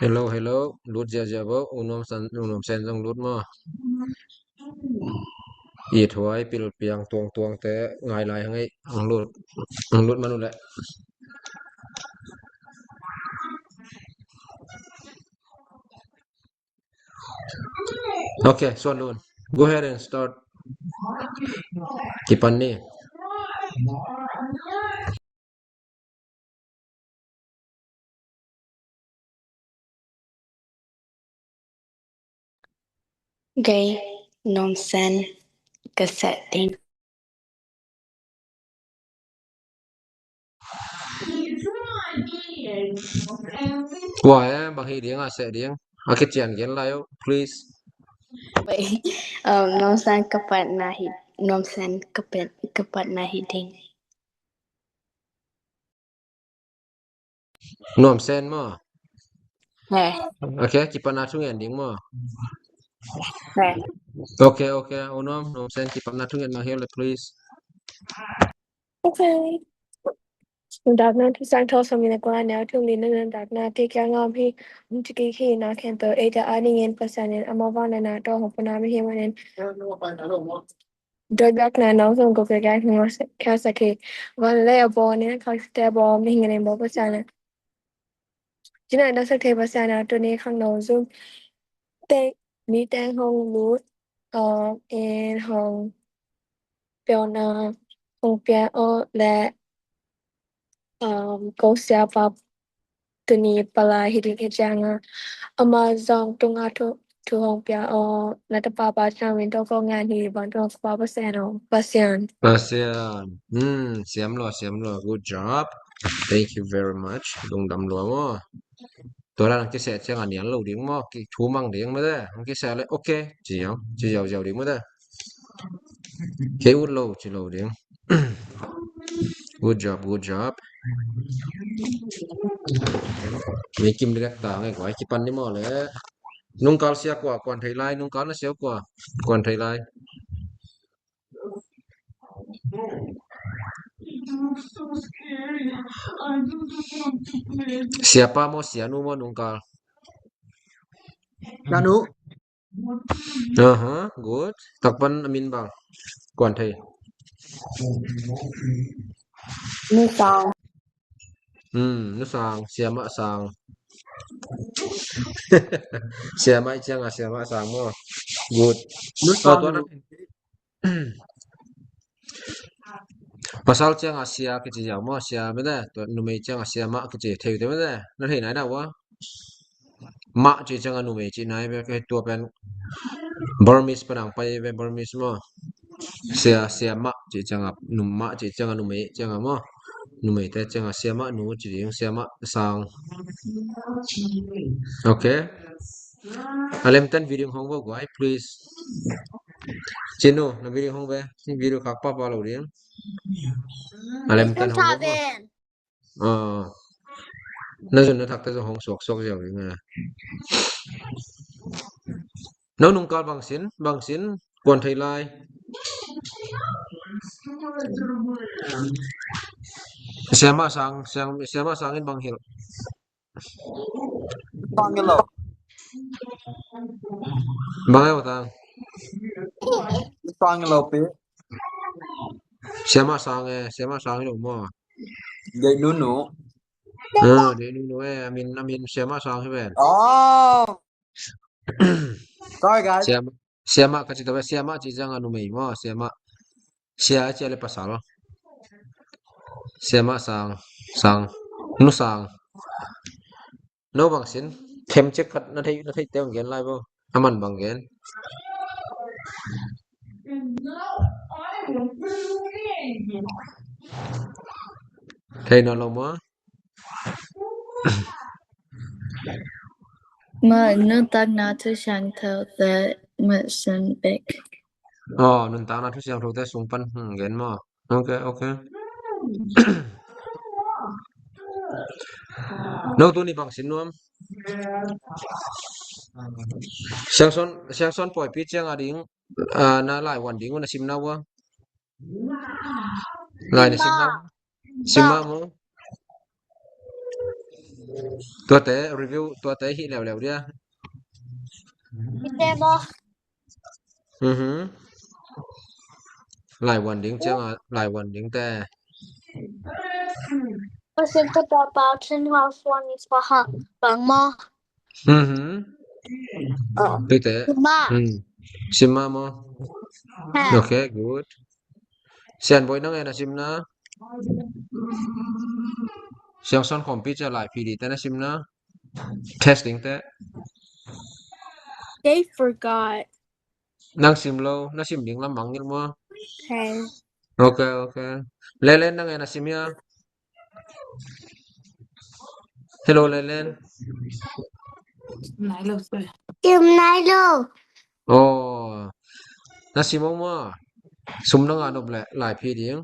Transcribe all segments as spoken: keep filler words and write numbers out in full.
Hello, hello. Lut ziahziah bo. U Nuam Sen, U Nuam Sen zong lut maw? It huai, pil piang tuangtuang te ngai lai hang ei. Ang lut, ang lut man uh leh. Okay, Suan Lun. Go ahead and start. Kipan ni. Gei, Nuam Sen ka seh ding. Kua e, bang hi ding a seh ding? A kician gen lai uh, please. Wait, um, Nuam Sen ka patna hi, Nuam Sen ka pat, ka patna hi ding. Nuam Sen maw? He. Okay, kipatna thungen ding maw? He. Okay, okay. U Nuam, Nuam Sen kipatna thungen mah hi le, please. Okay. Nuntakna thu siangtho sawm nih le kua, neu thum li na nuntakna te kia ngam hi. Um, ci ki khi na khen to ei ta a ning in Pasian in ama vang na na to hong puna mi hi manin. Doi biakna nong zong ko ke gai hong kia sa ki. Van le a bo ni na khak te bo mi hing ne bo Pasian na. Ci na da sa te Pasian na to ni khang nong zong te mi teng hong lut, um, in hong piau na hong pia o le, um, ko sia pa tuni pala hi ding hi ciang a. Ama zong tunga thu, thu hong pia o na ta pa pa ciang min to ko ngan hi bang to pa Pasian o Pasian. Pasian. Hmm, siam lo, siam lo. Good job. Thank you very much. Lungdam lo maw. Tua dan kiseh ciang a nial lo ding maw. Ki thu mang ding maw de. Kiseh le, okay. Ci ziau, ci ziau ziau ding maw de. Kei ut lo ci lo ding. Good job, good job. Mi kim direct ta ngai kua kipan ni maw le. Nungkal sia kua, kuan thei lai, nungkal na sia kua, kuan thei lai. Sia pa maw, sia nu maw, nungkal? Sia nu. Aha, good. Takpan a min bang. Kuan thei. Nu Sang. Hmm, Nu Sang, siamah Sang. Siamah i ciangah siamah Sang maw. Good. Nu Sang. Pasal ciangah sia kici ziau maw, sia mete. Tua numei ciangah siamah kici thei te mete. Na thei nai dah ua. Mah cih ciangah numei cih nai ve, tua pen Burmese padang pai ve, Burmese maw. Sia, siamah cih ciangah, nu, mah cih ciangah numei ciangah maw. Numeite ciangah siamah nu ci ding, siamah Sang. Okay. A lemten video hong vo guai, please. Cinu, na video hong ve. Video khak papa lo ding. A lemten hong vo. Ah, na zun na thakte zong hong suaksuak ziau ding a. No nungkal bangsin, bangsin, kuan thei lai. Siamah Sang, siam, siamah Sang in bang hilh. Sang in lo. Bang e, Sang. Sang in lo pi. Siamah Sang e, siamah Sang in lo maw. Dei nunu. Ah, dei nunu e, a min, a min siamah Sang hi ven. Oh. Sorry, guys. Siamah, siamah ka ci ta ve, siamah ci ciangah numei maw, siamah. Sia ci a le pasal. Siamah Sang, Sang, Nu Sang. No bangsin, them cek khat na thei, na thei te ong gen lai bo. A man bang gen. Thei nawn lo maw? Ma, nuntakna thu siangtho te ma san bek. Oh, nuntakna thu siangtho te sung pan, hmm, gen maw. Okay, okay. No tuni bangsin nuam. Siangsawn, Siangsawn pawipi ciang a ding, ah, na lai wan ding uh na sim na ua. Lai na sim na. Sim mah maw. Tuate review, tuate hih leuleu dia. Ite maw? Mhm. Lai vuan ding cianga, lai vuan ding te. Listen to the Bautan House one is for bang maw? Mhm. Oh. Tuate. Sima. Hmm. Sima maw? Ha. Okay, good. Sian Boy, nang en a sim na. Siang Son Khompi cia Lai P D te na sim na. Testing te. They forgot. Nang sim lo, na sim ding lam mang ngil maw? Okay. Okay, okay. Lelen, nang en a sim ya. Hello, Lelen. Sim nai lo, sir. Sim nai lo. Oh. Na sim maw? Sum na nga nop le, Lai P D ding.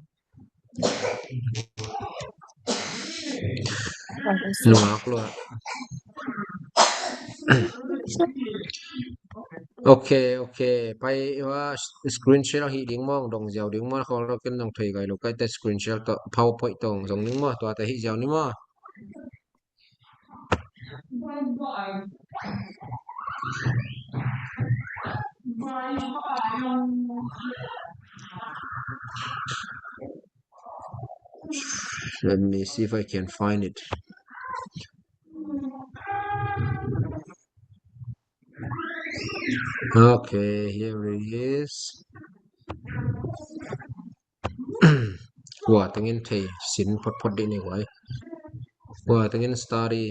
Nungak lua. Okay, okay. Pai, iwa screen share hi ding maw, dong ziau ding maw, khawl lo ken dong thei gai lo, kaite screen share tawh, PowerPoint tawh zong ding maw, tuate hi ziau ni maw. Let me see if I can find it. Okay, here it is. Kua tengin thei sin photphot dih ni guai. Kua tengin study.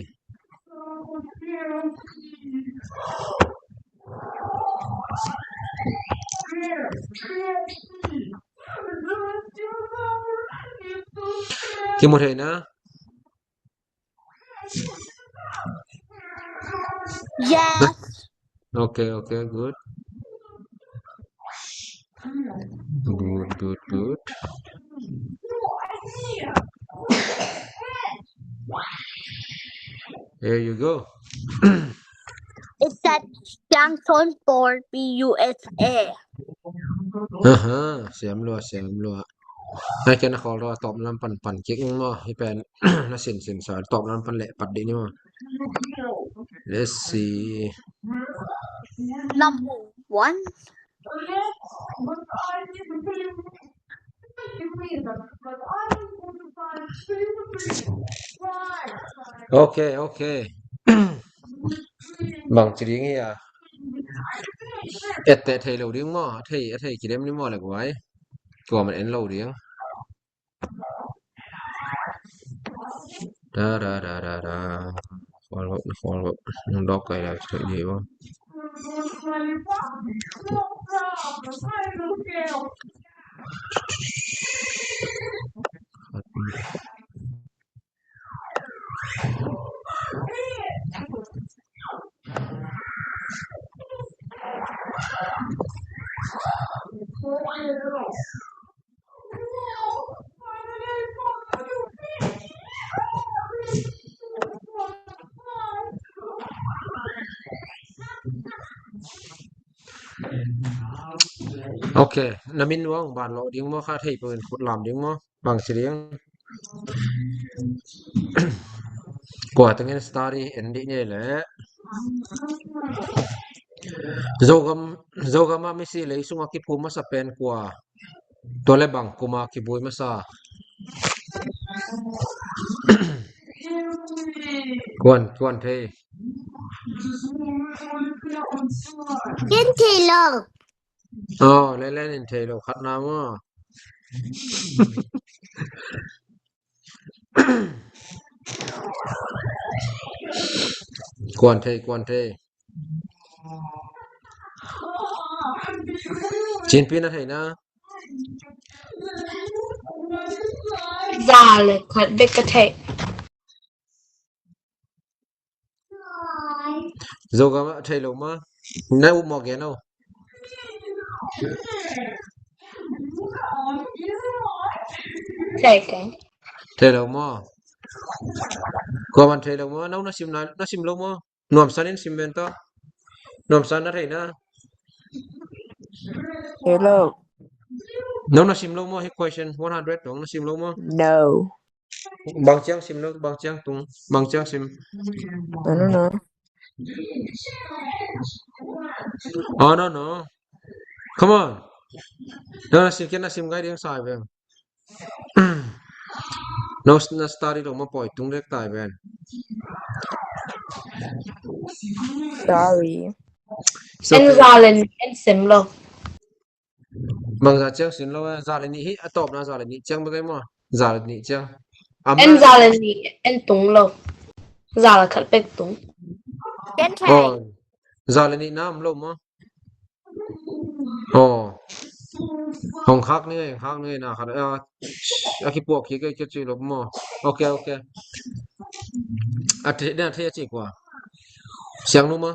Kimu thei na? Yes. Okay, okay, good. Good, good, good. There you go. It said Siang Son for P U S A. Aha, siam lua, siam lua. Hai ken a khawl ro tawp lam pan pan kik maw. Hi pen na sin sin sa tawp lam pan leh pat dih ni maw. Let's see. Number one. Okay, okay. Bang ci ding hi a. Ette thei lo ding maw? A thei, a thei kidem ni maw le guai. Tua man en lo ding. Da, da, da, da, da. Khawl vok, khawl vok. Nong dawk kai lai, ci thei dih vok. Ok, na min uang ban lo ding maw, kha thei peuh in khut lam ding maw, bang ci ding. Kua tengin study en dih ni le. Zogam, Zogam a misi lei sunga kiphu masa pen kua. Tua le bang kuma kibui masa. Kuan, kuan thei. Ken thei lo. Oh, le le nin thei lo khat na maw. Kuan thei, kuan thei. Cinpi na thei na. Za le khat bek ka thei. Zogam a thei lo ma. Na up mawk gen o. Thei keng. Thei lo maw? Kua man thei lo maw? No na sim na, na sim lo maw? Nuam San in sim ben ta. Nuam San na thei na. Hello. No na sim lo maw? Hi question one hundred dong na sim lo maw? No. Bang ciang sim lo, bang ciang tung, bang ciang sim. No, no, no. Oh, no, no. Come on. No, no, sim kian na sim ngai ding sai veng. No, na study lo ma poi tung dek tai ven. Sorry. It's okay. En za le nih en sim lo. Bang za ciang sim lo, eh, za le nih hi a tawpna za le nih ciang bek ei maw? Za le nih ciang. Am en na za le nih en tung lo. Za le khat bek tung. Ken thai. Oh. Za le nih na om lo maw? Oh. Hong khak ni, hong khak ni na khat. Ah, a kipuak kik ei, kik ci lo maw? Ok, ok. A thei, na thei a ci kua. Siang nu maw?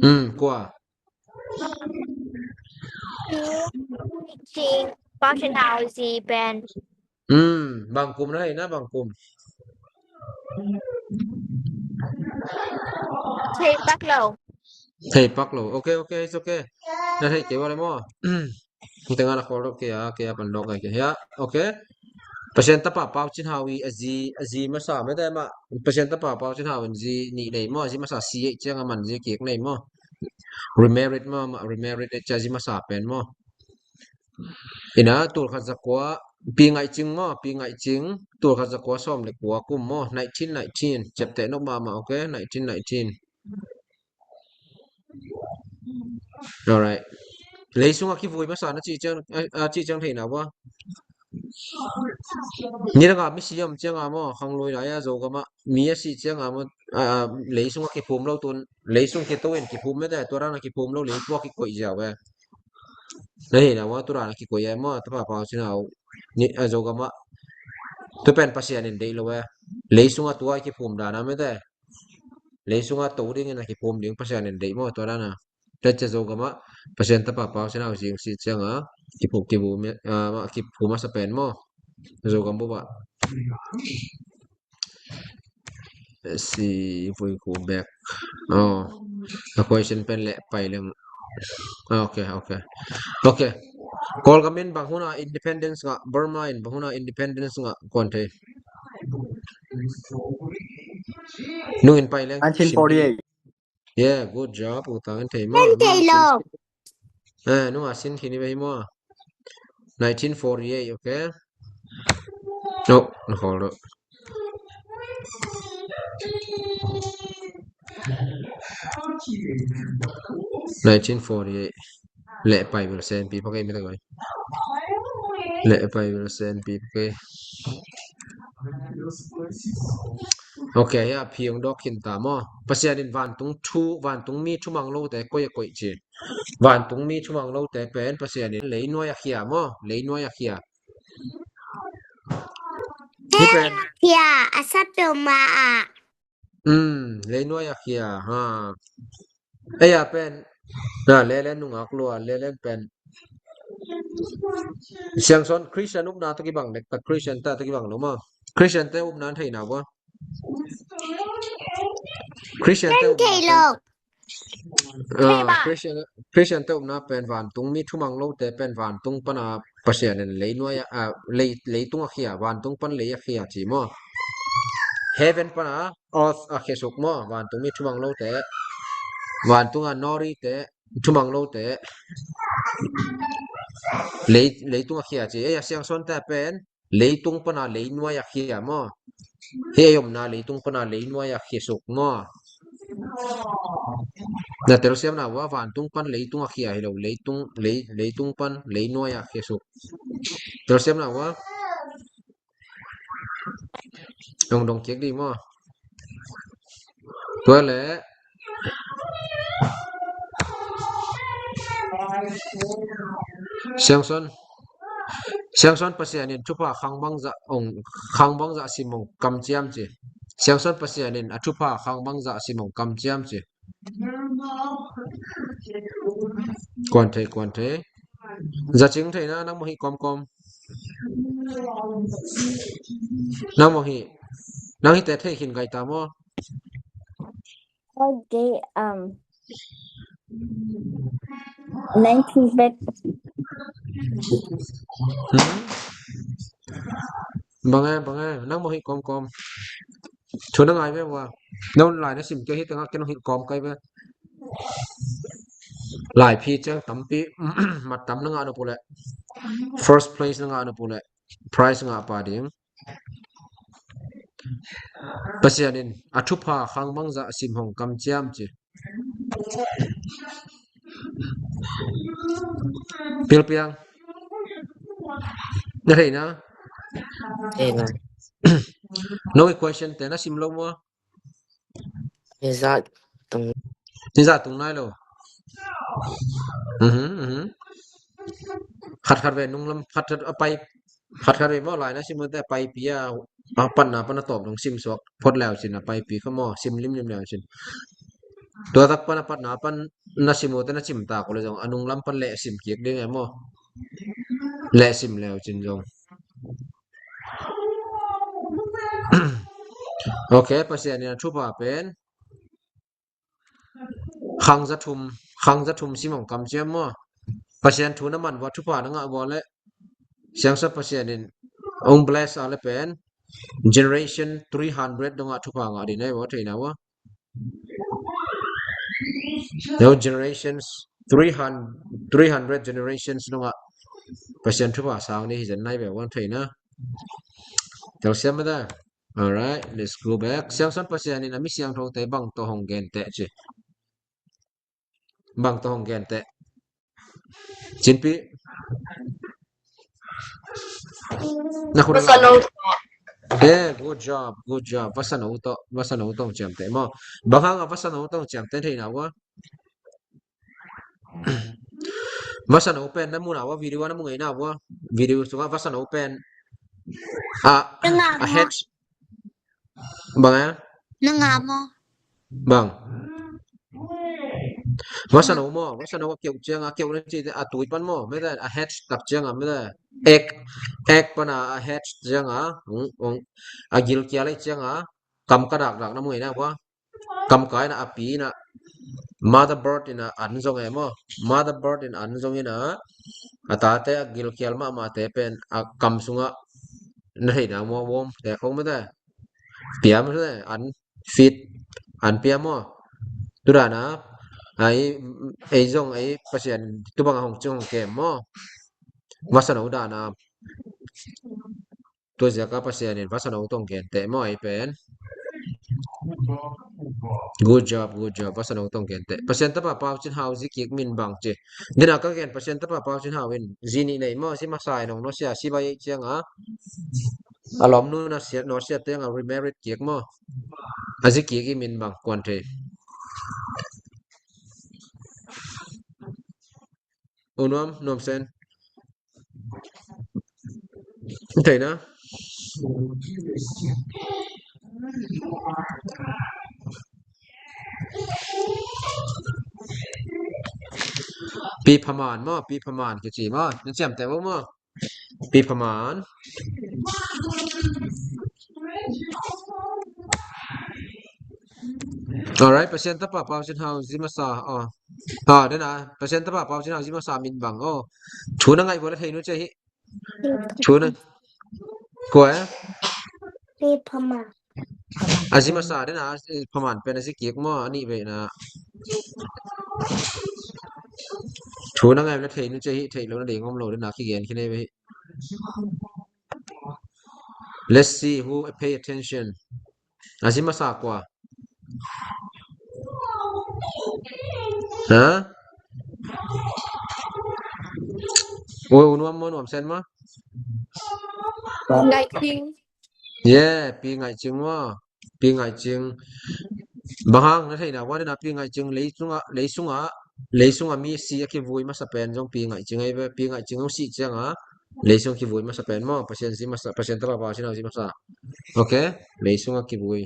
Hmm, kua. Cing, Pau Cin Hau zi pen. Hmm, bang kum na hei na, bang kum. Thei pak lo. Thei pak lo. Ok, ok, it's ok. Na thei kei ua le maw? Tengah na khol dok kei a, kei a pan dok kei a. Ok. Pasian tapa Pau Cin Hau i a zi, a zi masa mete mah. Pasian tapa Pau Cin Hau in zi nih nei maw, a zi masa si ei ciang a man zi kik nei maw. Remarried maw, ma-, remarried ei ciang a zi masa pen maw. Ina, tul khat za kua, Pi Ngaih Cing maw, Pi Ngaih Cing, tul khat za kua sawm le kua kum maw, nineteen nineteen, ciapteh nop mahmah, ok, nineteen nineteen. Alright. Lei sungah kivui masa na cih ciang, a, a cih ciang thei na ua. Nidanga misi om cianga maw, khanglui lai a Zogamah mi a sih cianga maw, a, a, lei sungah kiphum lo tun, lei sung kito in kiphum mete, tua dana kiphum lo, lei puak kikoih ziau e. Na hi na ua, tua dana kikoih e maw, tapa Pau Cin Hau. Ni, a, Zogamah. Tua pen Pasian in deih lo e. Lei sungah tua kiphum dana mete. Lei sungah to dingin a kiphum ding Pasian in deih maw, tua dana. Tua cia Zogamah Pasian tapa Pau Cin Hau zing si cianga kiphum, kiphum, ah, kiphum masa pen maw. Zogam bup ah. Let's see if we go back. Oh, a question pen leh pai leng. Ah, ok, ok. Ok. Kawlgam in bang huna independence ngah, Burma in bang huna independence ngah, kuan thei. Nung in pai leng. Nineteen forty-eight. Yeah, good job. Utang in thei maw. Kan thei lo. Eh, nung a sin khini bai maw. Nineteen forty-eight, ok. No, na khol lo. Nineteen forty-eight. Leh pai bel sen pi pakei mete koi. Leh pai bel sen pi pakei. Ok, ya, phiang dok khin ta maw. Pasian in vantung thu, vantung mi thumang lote koi a koih ci. Vantung mi thumang lote pen Pasian in leinuai a khia maw, leinuai a khia. Hi pen. Khia, a sa peuhmah ah. Um, leinuai a khia, ha. Ei a pen. Na, lelen nungak lua, lelen pen. Siangsawn Christian upna tawh kibang dek, ta Christian ta tawh kibang lo maw. Christian te upna thei na ua. Christian te upna thei lo. Ah, Christian, Christian te upna pen vantung mi thumang lote pen vantung pana Pasian in leinuai a, ah, lei, leitung a khia, vantung pan lei a khia ci maw. Heaven pana earth a khesuk maw, vantung mi thumang lote, vantung a nori te, thumang lote, lei, leitung a khia ci, ei a Siangsawn te pen, leitung pana leinuai a khia maw. Hi ei omna leitung pana leinuai a khesuk maw. Na telsiamna ua vantung pan leitung a khia hi lo, leitung, lei, leitung pan leinuai a khesuk. Telsiamna ua. Dong dong kik di maw. Tua le. Siangsawn. Siangsawn Pasian in thupha khang bangzah ong, khang bangzah sim ong kamciam ci. Siangsawn Pasian in a thupha khang bangzah sim ong kamciam ci. Kuan thei, kuan thei. Za cing thei na, nang mawh hi kawmkawm. Nang mawh hi. Nang hite thei khin gai ta maw. Okay, um, nineteen back. Hmm? Bang e, bang e, nang mah hilh kawmkawm. Thu na ngai ve ua. Nang lai na sim kei hi tengah ken hong hilh kawm kai ve. Lai phi ciang tampi mat tam na ngah na pule. First place na ngah na pule. Prize ngah pa ding. Pasian in a thupha khang bangzah sim hong kamciam ci. Pilpiang. Na thei na? Thei na. No equation te na sim lo mua? Nizat tung. Nizat tung nai lo. Mhm, mhm. Khat khat ve nung lam, khat khat a pai, khat khat ve maw lai na sim te a paipi a, a patna pan a tawp dong sim suak phot leu cin a paipi kha maw, sim limlim leu cin. Tua tak pan a patna pan na sim uh te na cim tak uh le zong a nung lam pan leh sim kik ding e maw. Leh sim leu cin zong. Ok, Pasian in a thupha pen khang za thum, khang za thum sim hong kamciam maw? Pasian thu na man vua, thupha na ngah vua le Siangsa Pasian in hong bless a le pen generation three hundred dongah thupha ngah ding nai vua, thei na vua. No generations, three hundred, three hundred generations dongah Pasian thupha sang ni hi zen nai ve vua, thei na. Telsiam mah ta. Alright, let's go back. Siangsawn Pasian in a mi siangthote bang tawh hong genteh ci. Bang tawh hong genteh. Cinpi. Na khut a la. Eh, good job, good job. Vasano tawh, vasano tawh hong ciamteh maw. Bang hang a vasano tawh hong ciamteh thei na vua. Vasano pen na mu na vua, video na mu ngei na vua. Video sungah vasano pen. A, na ngah a maw? Head. Bang a? Na ngah maw? Bang. Vasano maw, vasano a keuh ciang a, keuh na ci a tui pan maw, mete a head tak ciang a, mete. Egg, egg pan a, a head ciang a, ong, ong, a gilkial ei ciang a, kam ka dak dak na mu ngei na vua. Kam kai na a pi na mother bird in a an zong e maw. Mother bird in an zong in a a tate a gilkial mahmahte pen a kam sungah na thei na maw, warm te khong mete. Pia mete an fit an pia maw. Tudana ei, ei zong ei Pasian tubang a hong cing hong kem maw. Vasano dana. Tua ziaka Pasian in vasano tawh hong genteh maw ei pen. Good job, good job. Vasano tawh hong genteh. Pasian tapa Pau Cin Hau zi kik min bang ci. Dina ka gen Pasian tapa Pau Cin Hau in zi nih nei maw, zi masa in hong nusia, zi bai ei ciang a. A lawm nu na siat, nusia teng a remarried kik maw. A zi kik i min bang kuan thei. U Nuam, Nuam Sen. Thei na. Pi Phaman maw, Pi Phaman kici maw, na ciamteh uh maw. Pi Phaman. Alright, Pasian tapa Pau Cin Hau zi masa. Oh. Ha, dena Pasian tapa Pau Cin Hau zi masa min bang. Oh. Thu na ngaih vua le thei nu ci hi. Thu na. Kua e? Pi Phaman. A zi masa dena Phaman pen a zi kik maw, a nih vei na. Thu na ngaih vua le thei nu ci hi, thei lo na ding om lo dena kigen khin ei vei. Let's see who pay attention. A zi masa kua. Ha? Ui, U Nuam maw, Nuam Sen maw? Ngaih Cing. Yeah, Pi Ngaih Cing maw. Pi Ngaih Cing. Bang hang na thei na vua dena Pi Ngaih Cing lei sungah, lei sungah, lei sungah mi si a kivui masa pen zong Pi Ngaih Cing ei ve, Pi Ngaih Cing hong sih ciang a. Lei sung kivui masa pen maw, Pasian zi masa, Pasian tapa Pau Cin Hau zi masa. Ok, lei sung a kivui.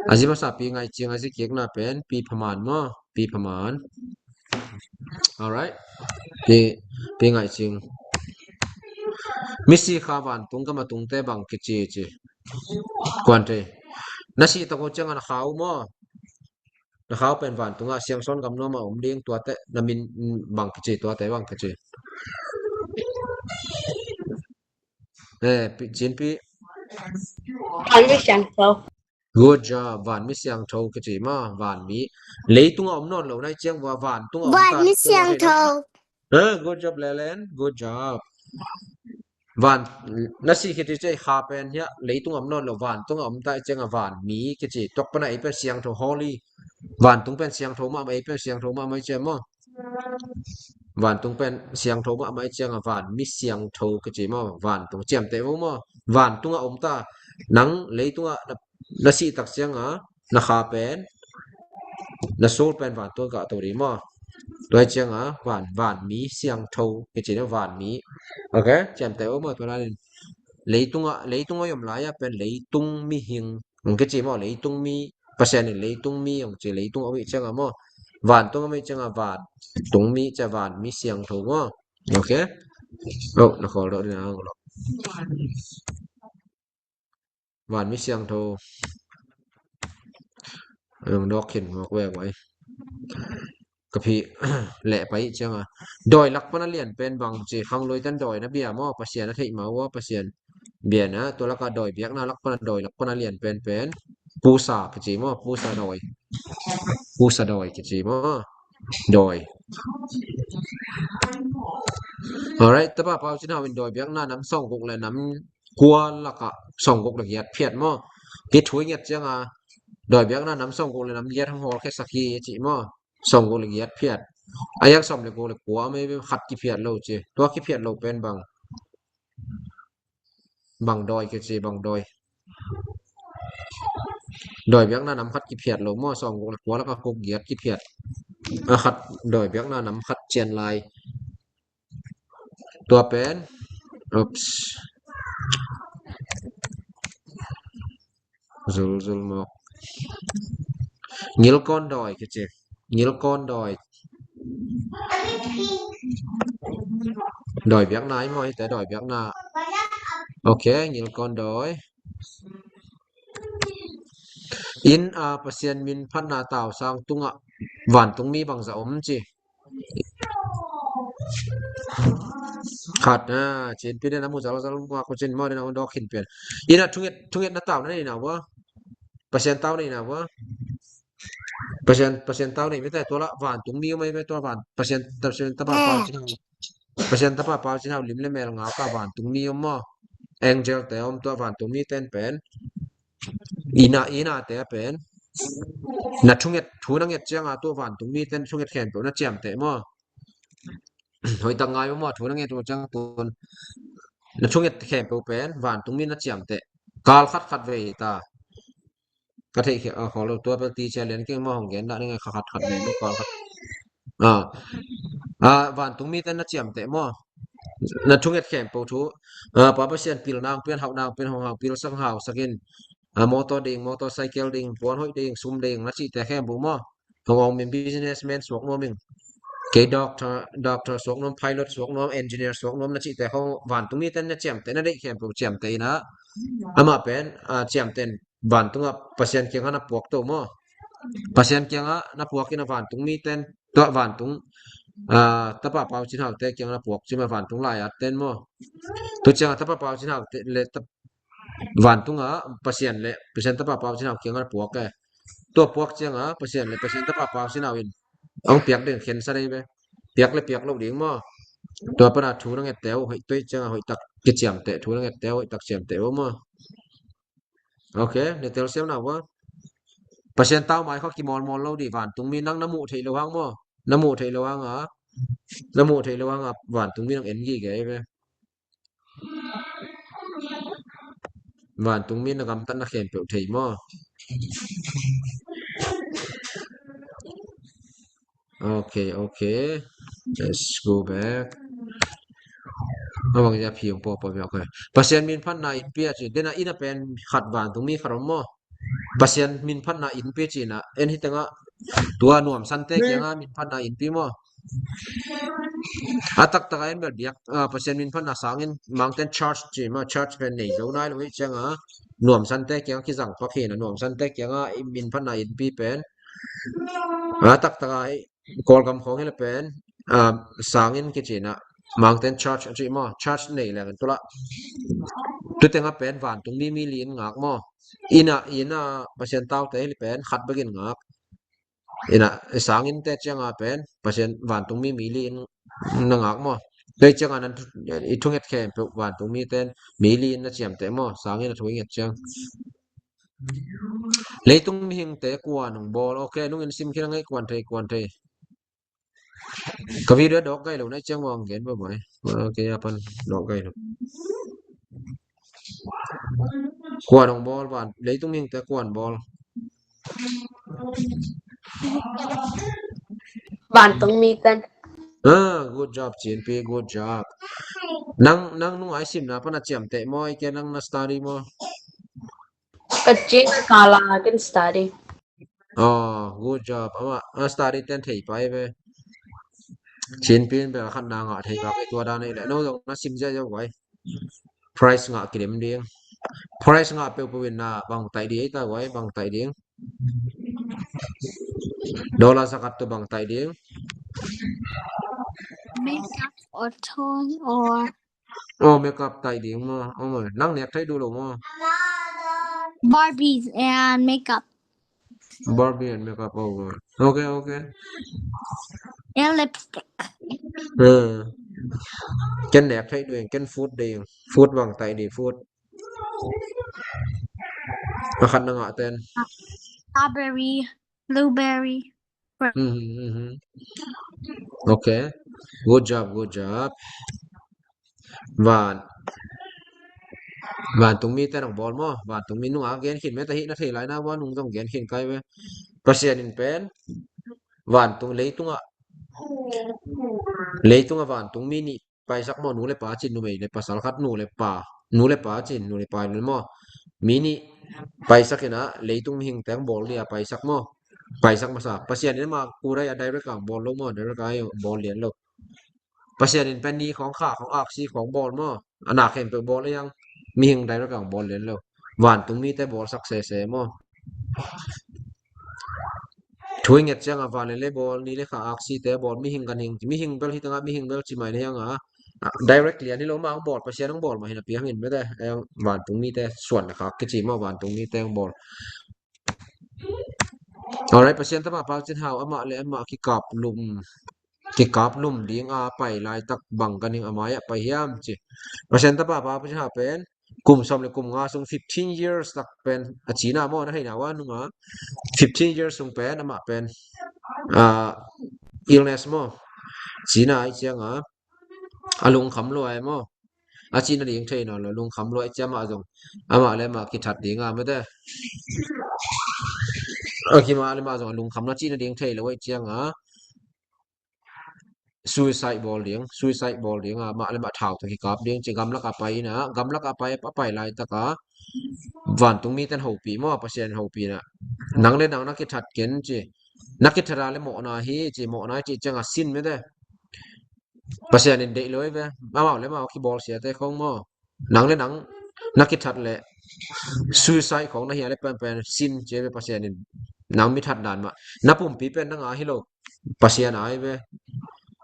A zi masa Pi Ngaih Cing, a zi kikna pen Pi Phaman maw, Pi Phaman. Alright. Pi, Pi Ngaih Cing. Misi kha vantung gam a tungte bang kici ci. Kuan thei. Na sih tak uh ciang a na khau maw. Na khau pen vantungah Siangsawn gam nuam a om ding tuate na min bang kici, tuate bang kici. Eh, pi- Cin Pi. Vanmi siangtho. Good job. Vanmi siangtho kici maw, vanmi. Leitung a om nawn lo na i ciang ua, vantung a om ta. Vanmi siangtho. Eh, good job, Lelen. Good job. Van, na sih khit i ciang kha pen hiah leitung a om nawn lo, vantung a om ta i ciang a vanmi kici. Tuak pan a ei pen siangtho, holy. Vantung pen siangtho mahmah, ei pen siangtho mahmah i ciang maw. Vantung pen siangtho mahmah i ciang a vanmi siangtho kici maw. Vantung ciamteh vo maw. Vantung a om ta. Nang leitung a na, na sih tak ciang a na kha pen, na soul pen vantung a gah to ding maw. Tua i ciang a van, vanmi siangtho kici na, vanmi. Ok, ciamteh vo maw. Tua na in leitung a, leitung a i om lai a pen leitung mihing hong kici maw. Leitung mi, Pasian in leitung mi hong ci, leitung a om i ciang a maw. Vantung a om i ciang a vantung mi, ci a vanmi siangtho maw. Ok. Oh, na khawl dawh ding a, hong lo. Vanmi siangtho. Hong dawk khin mawk vek vai. Ka phi leh pai ciang a. Dawi lak pan a lian pen bang ci, khangluite in dawi na bia maw, Pasian a theih ma ua, Pasian bia na, tua lak a dawi biakna lak pan a, dawi lak pan a lian pen pen. Pusa kici maw, pusa dawi. Pusa dawi kici maw. Dawi. Alright, Tapa Pau Cin Hau in dawi biakna nam sawmguk le nam kua lak a sawmguk le giat phiat maw. Kei thu i nget ciang a, dawi biakna nam sawmguk le nam giat hong hawlkhia sak hi ci maw. Sawmguk le giat phiat. A yak sawm le guk le kua a mei khat kiphiat lo ci. Tua kiphiat lo pen bang, bang dawi kici, bang dawi. Dawi biakna nam khat kiphiat lo maw, sawmguk le kua lak a guk giat kiphiat. A khat, dawi biakna nam khat cian lai. Tua pen, oops. Zul, zul mawk. Ngilkawn dawi kici. Ngilkawn dawi. Dawi biakna i maw, hite dawi biakna. Ok, ngilkawn dawi. Inn a Pasian min phatna tausang tungah vantungmi bangzah om ci. Khat na, Cin Pi den a mu zal zal ngua ko cin maw den a dawk khin pian. Inn a thunget, thunget na tau na nei na ua. Pasian tau nei na ua. Pasian, Pasian tau nei mite tua la vantungmi om ai ve tua van. Pasian, Pasian Tapa Pau Cin Hau. Pasian Tapa Pau Cin Hau lim le mel ngau ka vantungmi om maw. Angel te om tua vantungmi ten pen. Inn a, inn a te pen. Na thunget, thu na nget ciang a tua vantungmi ten thunget khempeuh na ciamteh maw. Hoih tak ngai maw, thu na nget ciang tun. Na thunget khempeuh pen vantungmi na ciamteh. Kal khat khat vei ta. Ka theih khia, a, khawng lo tua bel teacher lian keng maw hong gen dah ning a kha khat khat ve maw kal khat. A, a, vantungmi ten na ciamteh maw. Na thunget khempeuh thu. A, Pa Pasian pil nang pian hauh nang pian hong hau pil sang hau sakin. A, motor ding, motorcycle ding, puan hoih ding, sum ding, na cihte khempeuh maw. Hong hong min businessman suak nuam ing. Kei doctor, doctor suak nuam, pilot suak nuam, engineer suak nuam, na cihte khong vantungmi ten na ciamteh, na deih khempeuh ciamteh ina. Amah pen, a, ciamteh in vantungah Pasian kiangah na puak to maw. Pasian kiangah na puak ina vantungmi ten, tuah vantung, a, Tapa Pau Cin Hau te kiangah na puak ci ma vantung lai at ten maw. Tu ciangah Tapa Pau Cin Hau te le tap-, vantungah Pasian le, Pasian Tapa Pau Cin Hau kiangah na puak e. Tua puak ciangah Pasian le, Pasian Tapa Pau Cin Hau in. Ang piak ding khen sa dei be. Piak le piak lo ding maw. Tua pana thu na nget teu, hoih tuai ciangah, hoih tak kiciamteh, thu na nget teu, hoih tak ciamteh maw. Ok, na telsiam na ua. Pasian tau mai kho kimawlmawl lo dih vantungmi nang na muh theih lo hang maw. Na muh theih lo hang a. Na muh theih lo hang a vantungmi nang en gige ve. Vantungmi na gamtat na khempeuh thei maw. Ok, ok. Let's go back. Abang ja phi ong po po bia, ok. Pasian min phatna inpi a ci. Dena ina pen khat vantungmi khat om maw. Pasian min phatna inpi ci na. En hi tengah tua nuamsante kiangah min phatna inpi maw. A taktak a en bel biak, a, Pasian min phatna sangin mangten church ci maw, church pen nei zo nai lo hi ciangah nuamsante kiangah kizang pak hi na nuamsante kiangah min phatna inpi pen. A taktak a Kawlgam khawng hi le pen, a, sangin kici na. Mangten church a cih maw, church nei leng in tu lah. Tu tengah pen vantungmi mi li in ngak maw. Inn ah, inn ah Pasian taute hi pen khat bekin ngak. Inn ah, sanginn te ciangah pen Pasian vantungmi mi li in na ngak maw. Tei ciangah nan i thunget khempeuh vantungmi ten mi li in na ciamteh maw, sanginn a thu i nget ciang. Leitung mihingte kuan hong bawl. Ok, nungin sim khin a ngeih kuan thei, kuan thei. Ka video dawk gai lo na ciang bang gen bawlbawl. Ok, a pan dawk gai lo. Kuan hong bawl, van leitung mihingte kuan bawl. Vantungmi ten. Ah, good job, Chin Pi, good job. Nang, nang nung ai simna pan a ciamteh maw, i ke nang na study maw? Ka chin kala ken study. Oh, good job. Ama, a study ten thei pai ve. Chin Pi in bel khat na ngah thei bak i tua dan ei le. No zong na sim zia zia guai. Prize ngah kidem ding. Prize ngah peuhpeuh in na bang taih ding ei ta guai, bang taih ding. Dollar zakat tu bang taih ding. Makeup or toy or Oh, makeup taih ding maw. Oh, nang nek thei duh lo maw. Barbies and makeup Barbie and makeup over. Okay, okay. and lipstick. Hmm. Ken nek thei duh, ken food ding. Food bang taih ding, food. A khat na ngah ten. Strawberry, blueberry. Mhm, mhm. Okay. Good job, good job. Van. Vantungmi te nong bawl maw. Vantungmi nung a gen khin me ta hi na thei lai na, van nung zong gen khin kai ve. Pasian in pen vantung leitunga, leitunga vantungmi nih paisak maw, nu le pa cin, numei le pasal khat, nu le pa, nu le pa cin, nu le pa le maw. Mi nih paisak in a leitung mihing teng bawl dia paisak maw. Paisak masa. Pasian in ama kurai a direct ang bawl lo maw, direct a bawl lian lo. Pasian in pen ni khawng, kha khawng, aksi khawng bawl maw. A na khempeuh bawl a yang mihing direct ang bawl lian lo. Vantungmi te bawl sak sese maw. Thu i nget ciangah van le lei bawl, ni le kha, aksi te bawl, mihing ganhing, mihing bel hi tangah mihing bel ci mai le hiangah direct lian hi lo, ma ang bawl, Pasian ang bawl mah hi na piang in mete. Ang vantungmi te suan le khak kici maw, vantungmi te ang bawl. Alright, Pasian tapa Pau Cin Hau amah le amah kikap lum, kikap lum ding a pai laitak bang ganhing a mai-ah pai hiam ci. Pasian tapa Pau Cin Hau pen kum sawm le kum nga sung, fifteen years tak pen a cina maw, na theina ua nunga fifteen years sung pen amah pen ah, illness maw, cina ai cianga a lungkham lua ai maw. A cina ding thei nawn lo, lungkham lua ai ciama zong amah le amah kithat dinga mete. A kima le mah zong a lungkham na cina ding thei lo ai cianga suicide bawl ding, suicide bawl ding a, mah le mah thau tawh kikap ding ci, gamlak a pai ina, gamlak a pai, a pai laitaka vantungmi ten hopih maw, Pasian hopih na. Nang le nang na kithat ken ci, na kithat a le mawhna hi ci, mawhna hi ci cianga sin mete. Pasian in deih lo hi ve, amau le amau kibawl siate khong maw. Nang le nang na kithat le suicide khong na hia le penpen sin ci ve, Pasian in nang mithat dan mah. Na pumpi pen nanga hi lo, Pasian a hi ve.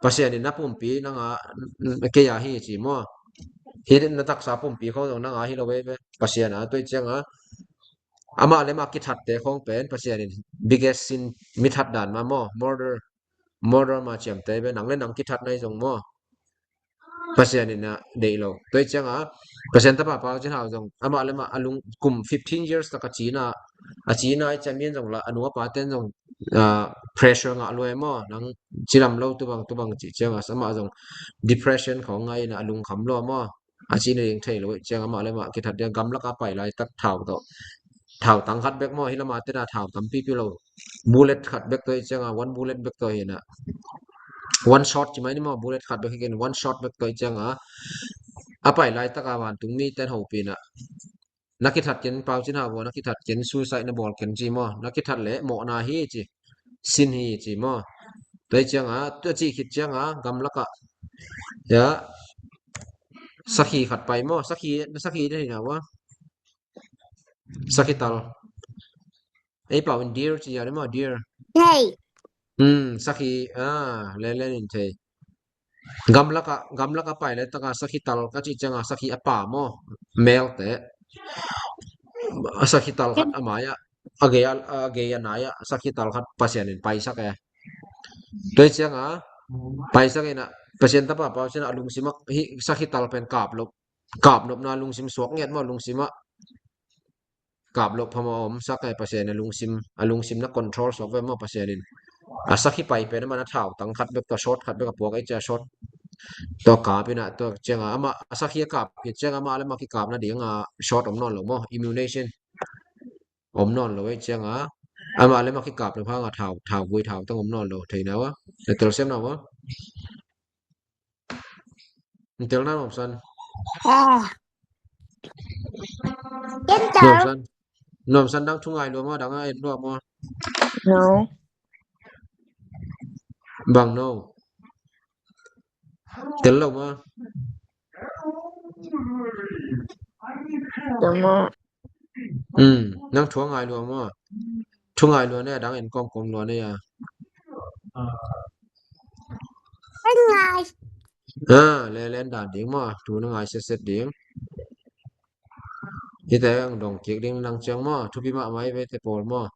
Pasian in na pumpi nanga, kei a hi ci maw. Hi na taksa pumpi khong zong nanga hi lo ve ve. Pasian a, tua cianga amah le amah kithatte khong pen Pasian in biggest sin, mithat dan mah maw. Murder, murder mah ciamte ve, nang le nang kithat na hi zong maw. Pasian in a deih lo. Tua cianga Pasian tapa Pau Cin Hau zong amah le amah a lung kum fifteen years tak a cina, a cina ai ciamin zong la, a nu a paten zong ah, pressure ngah lua maw, nang cilam lo tubang tubang ci cianga amah zong depression khong ngai ina a lungkham lua maw. A cina ding thei lo cianga amah le amah kithat dia gamlak a pai laitak thau tawh, thau tang khat bek maw, hi lama tena thau tampipi lo. Bullet khat bek tawh cianga, one bullet bek tawh hi na. One shot ci mai ni maw, bullet khat bek hi ken, one shot bek tawh cianga a pai laitaka vantungmi ten hopih na. Na kithat ken, Pau Cin Hau, na kithat ken, suicide na bawl ken ci maw. Na kithat le mawhna hi ci, sin hi ci maw. Tua cianga, tua ci khit cianga gamlaka ya sakhi khat pai maw. Sakhi, na sakhi na hi na ua. Sakhi tal. Ei Pau in deer ci ya ni maw, deer. Hey. Hmm, sakhi, ah, lelen in thei. Gamlaka, gamlaka pai le taka sakhi tal ka cih cianga sakhi a pa maw, male te. A sakhi tal khat a mai-ah, a gei a, a gei a nai-ah sakhi tal khat Pasian in paisak e. Tua hi cianga paisak inah Pasian tapa pau cina a lungsim ah hih sakhi tal pen kap lo, kap nopna lungsim suak ngiat maw, lungsim ah kap loh phamawh a omsak e. Pasian a lungsim, a lungsim na control suak ve maw Pasian in. A sakhi pai pen a man a thau tang khat bek, tua short khat bek a puak ei cia short. Tua kap inah tua cianga amah a sakhi a kap khit cianga amah le mah kikap nadinga short om nawn lo maw, immunization om nawn lo ei cianga amah le mah kikap lo hanga thau, thau gui thau tang om nawn lo. Thei na ua? Na telsiam na ua? Ntel na Nuam San. Ah. Nuam San. Nuam San dang thu ngai lua maw, dang a et lua maw? No. Bang no. Tel lo maw? Tel maw? Hmm, nang thu ngai lua maw? Thu ngai lua ne, dang en kawmkawm lua ne a. Ngai. Ah, le len dan ding maw, thu na ngai setset ding. Hite ang dong kik ding nang ciang maw, thupi mahmah i vete pawl maw.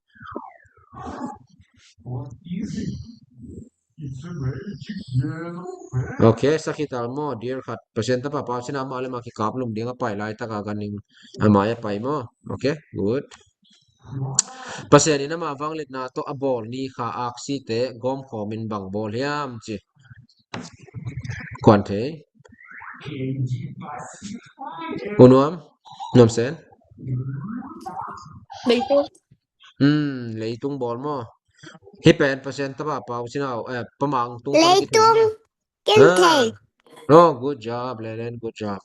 Ok, sakhi tal maw, dear khat. Pasian tapa pau cina amah le mah kikap lum ding a pai laitaka ganhing a mai a pai maw. Ok, good. Pasian in ama vangliatna tawh a bawl ni kha aksite gawmkhawmin bang bawl hiam ci. Kuan thei. U Nuam, Nuam Sen. Leitung. Hmm, leitung bawl maw. Hih pen Pasian tapa pau cina, eh, pamang tung leitung. Ken thei. Oh, good job, Lelen, good job.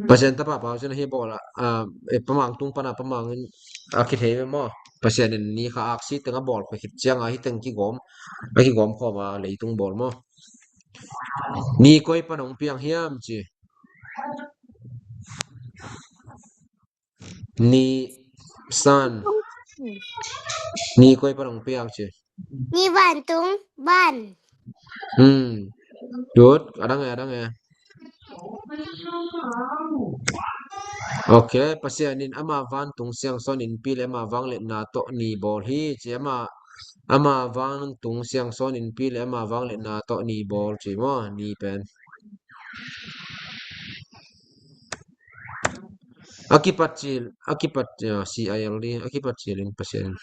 Pasian tapa pau cina hi bawl a, ah, eh, pamang tung pana pamang in a kithei ve maw. Pasian in ni kha aksi teng a bawl khit cianga hi teng kigawm, a kigawm khawma leitung bawl maw. Ni koi pan hong piang hiam ci. Ni San. Ni koi pan hong piang ci. Ni vantung, van. Hmm. Good. A dang e, a dang e. Ok, Pasian in ama vantung siangsawn inpi le ama vangliatna tawh ni bawl hi ci. Ama, ama vantung siangsawn inpi le ama vangliatna tawh ni bawl ci maw, ni pen. A kipat cil, a kipat, ah, C I L D, a kipat cil in Pasian.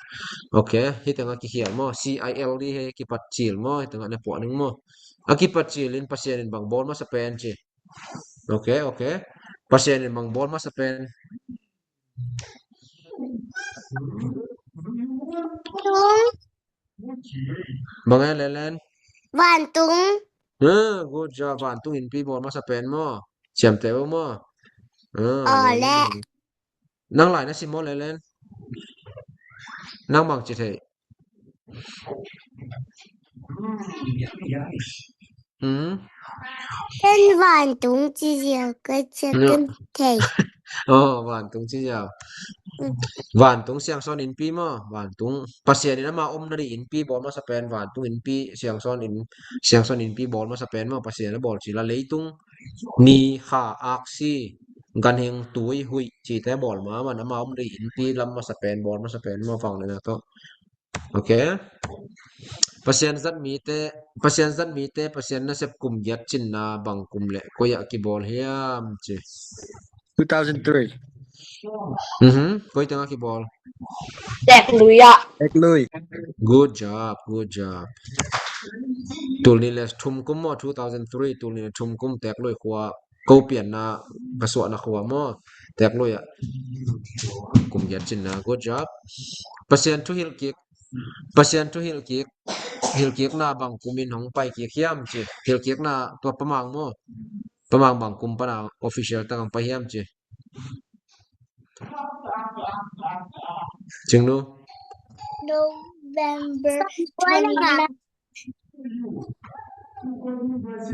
Ok, hiteng a kikhial maw, C I L D he kipat cil maw, hiteng a na puah ning maw. A kipat cil in Pasian in bang bawl masa pen ci. Ok, ok. Pasian in bang bawl masa pen. Bang e Lelen? Vantung. Ah, good job. Vantung inpi bawl masa pen maw. Siamte uh maw. Ah, Lelen. Nang lai na sim maw Lelen? Nang bang ci thei. Hmm? Ken vantung ci ziau ka cia ken thei. Oh, vantung ci ziau. Vantung siangsawn inpi maw, vantung. Pasian in ama om nading inpi bawl masa pen, vantung inpi siangsawn in, siangsawn inpi bawl masa pen maw, Pasian a bawl cila leitung. Ni kha aksi ganhing tui huih cite bawl ma, man ama om nading inpi lam masa pen, bawl masa pen maw, vangliatna tawh. Ok. Pasian zat mite, Pasian zat mite, Pasian nasep kum giat cinna bang kum le koi ah kibawl hiam ci. Two thousand three. Mhm. Koi tengah kibawl? Teklui ah. Teklui. Good job, good job. Tulni le thum kum maw, two thousand three, tulni le thum kum Teklui khua. Ko pianna ka suahna khua maw, Teklui ah. Kum giat cinna, good job. Pasian thu hilhkik, Pasian thu hilhkik, hilhkikna bang kumin hong paikik hiam ci. Hilhkikna tua pamang maw, pamang bang kum pana official tak hong pai hiam ci. Cingnu. November twenty-nine.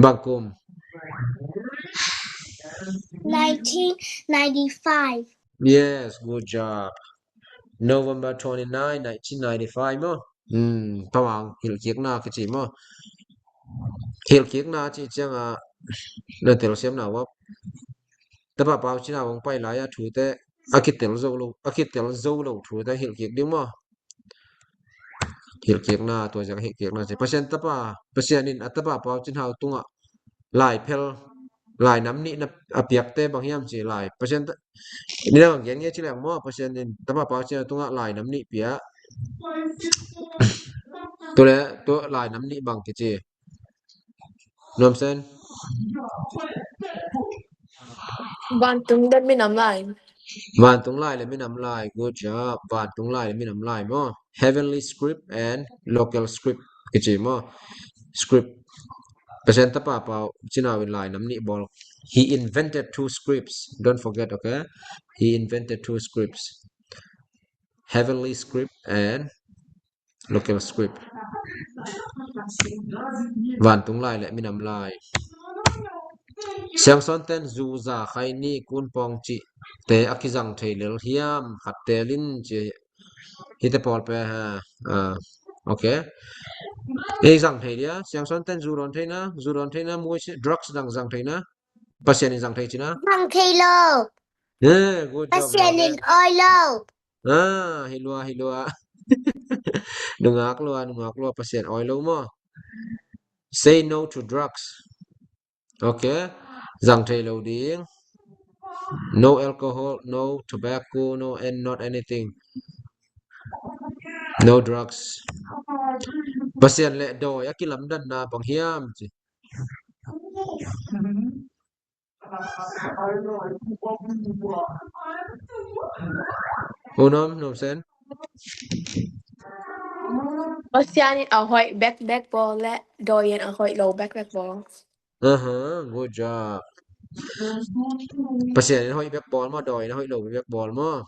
Bang kum? Nineteen ninety-five. Yes, good job. November twenty-nine, nineteen ninety-five maw. Hmm, pamang hilhkikna kici maw. Hilhkikna cih ciangah na telsiamna uap. Tapa Pau Cin Hau hong pai lai-a thute a kitel zo lo, a kitel zo lo thute hilhkik ding maw? Hilhkikna, tua ziak hilhkikna ci. Pasian tapa, Pasian in a Tapa Pau Cin Hau tungah lai phel, lai nam nih na a piakte bang hiam ci lai. Pasian ta, ni dang gen nge ci leng maw, Pasian in Tapa Pau Cin Hau tungah lai nam nih pia. Tule, tu lai nam nih bang kici. Nuam Sen. Vantung le minam lai. Vantung lai le minam lai. Good job. Vantung lai le minam lai maw. Heavenly script and local script kici maw. Script. Pasian tapa Pau Cin Hau in lai nam nih bawl. He invented two scripts. Don't forget, okay? He invented two scripts. Heavenly script and local script. Vantung lai le minam lai. Siangsawn ten zu, za, khaini, kunpawng cihte a kizang thei lel hiam? Khat telin ci. Hite pawl pen ha. Ah, okay. Ei zang thei dia. Siangsawn ten zu dawn theihna, zu dawn theihna, muai si, drugs dang zang theihna. Pasian in zang thei cihna. Zang thei lo. Eh, good job. Pasian in awi lo. Ah, hi lua, hi lua. Nungak lua, nungak lua, Pasian awi lo maw. Say no to drugs. Okay. Zang thei lo ding. No alcohol, no tobacco, no, and not anything. No drugs. Pasian le dawi a kilamdanna bang hiam ci. U Nuam, Nuam Sen. Pasian in a hoih bekbek bawl le dawi in a hoih lo bekbek bawl. Aha, good job. Pasian in a hoih bek bawl maw, dawi in a hoih lo bek bawl maw.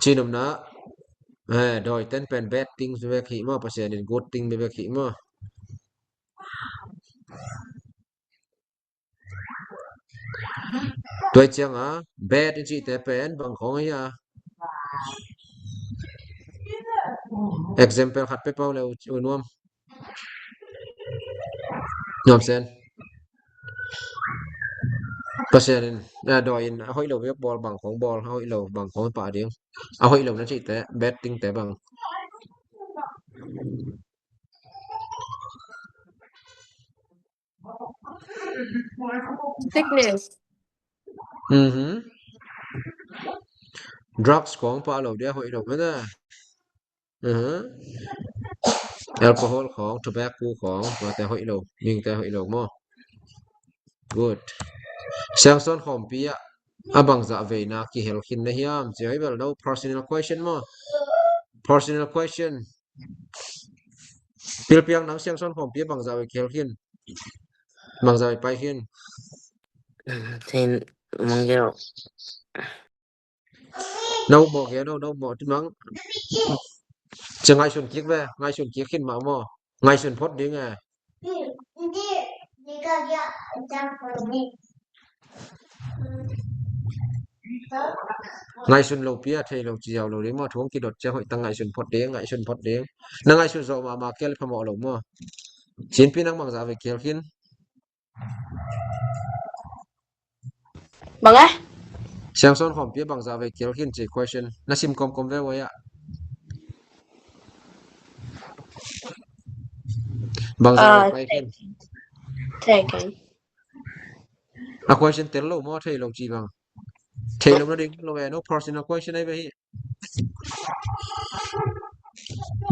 Cinopna, eh, dawi ten pen bad things bek hi maw, Pasian in good thing bek hi maw. Tua ciangah bad in cihte pen bang khawng hi a? Example khat pe pau le U Nuam. Nuam Sen. Pasian in, a, dawi in a hoih lo bek bawl, bang khawng bawl, a hoih lo, bang khawng pah ding. A hoih lo na cihte, bad thing te bang. Sickness. Mhm. Drugs khawng pah lo dia, hoih lo mah na. Mhm. Alcohol khawng, tobacco khawng, tuate hoih lo, mingte hoih lo maw. Good. Siangsawn khawmpi ah a bangzah veina kihel khin na hiam? Ci hi bel no personal question maw. Personal question. Pilpiang nang Siangsawn khawmpi ah bangzah vei kihel khin? Bangzah vei pai khin? Thin mangel. No mawh kei no, no mawh ti mang. Ci ngaihsun kik ve, ngaihsun kik khin mah maw. Ngaihsun phot ding e. Ngaihsun lo pi a thei lo ci ziau lo ding maw, thu hong kidot ciang hoih tang ngaihsun phot ding, ngaihsun phot ding. Na ngaihsun zawh mahmah kei le phamawh lo maw. Cinpi nang bangzah vei kihel khin? Bang e? Siangsawn khawmpi ah bangzah vei kihel khin ci question. Na sim kawmkawm ve uai ah. Bangzah vei pai khin? Thei kei. A question tel lo maw, thei lo ci bang. Thei lo na ding lo e, no personal question ai ve hi.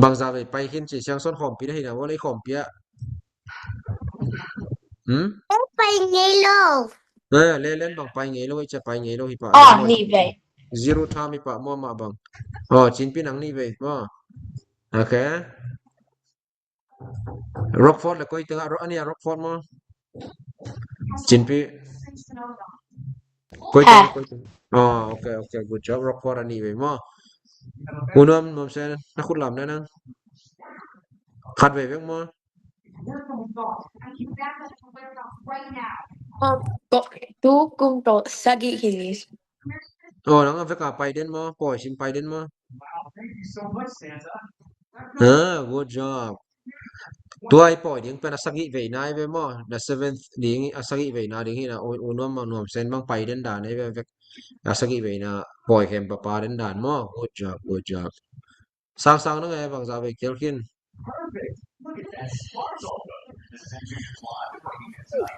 Bangzah vei pai khin ci, Siangsawn khawmpi na hi na, uai le khawmpi ah. Hmm? Pai ngei lo. Eh, lelen bang pai ngei lo, ica pai ngei lo hi pah. Oh, nih vei. Zero time hi pah maw mah bang. Oh, Cinpi nang nih vei maw. Okay. Rockford le koi tengah, Ro-, a nih a Rockford maw. Cinpi. Koi tengah, koi tengah. Oh, okay, okay, good job. Rockford a nih vei maw. U Nuam, Nuam Sen, na khut lam na nang. Khat vei vek maw. Tu kum tawh sagih hi ni. Oh, nang a vek a pai den maw, pawi sim pai den maw. Ah, good job. Tua i pawi ding pen a sagih veina i ve maw? Na seventh ding a sagih veina ding hi na, u, u nuam mang nuam sen bang pai den dan i ve vek. A sagih veina pawi khem papa den dan maw? Good job, good job. Sang sang na ngai bangzah vei kial khin.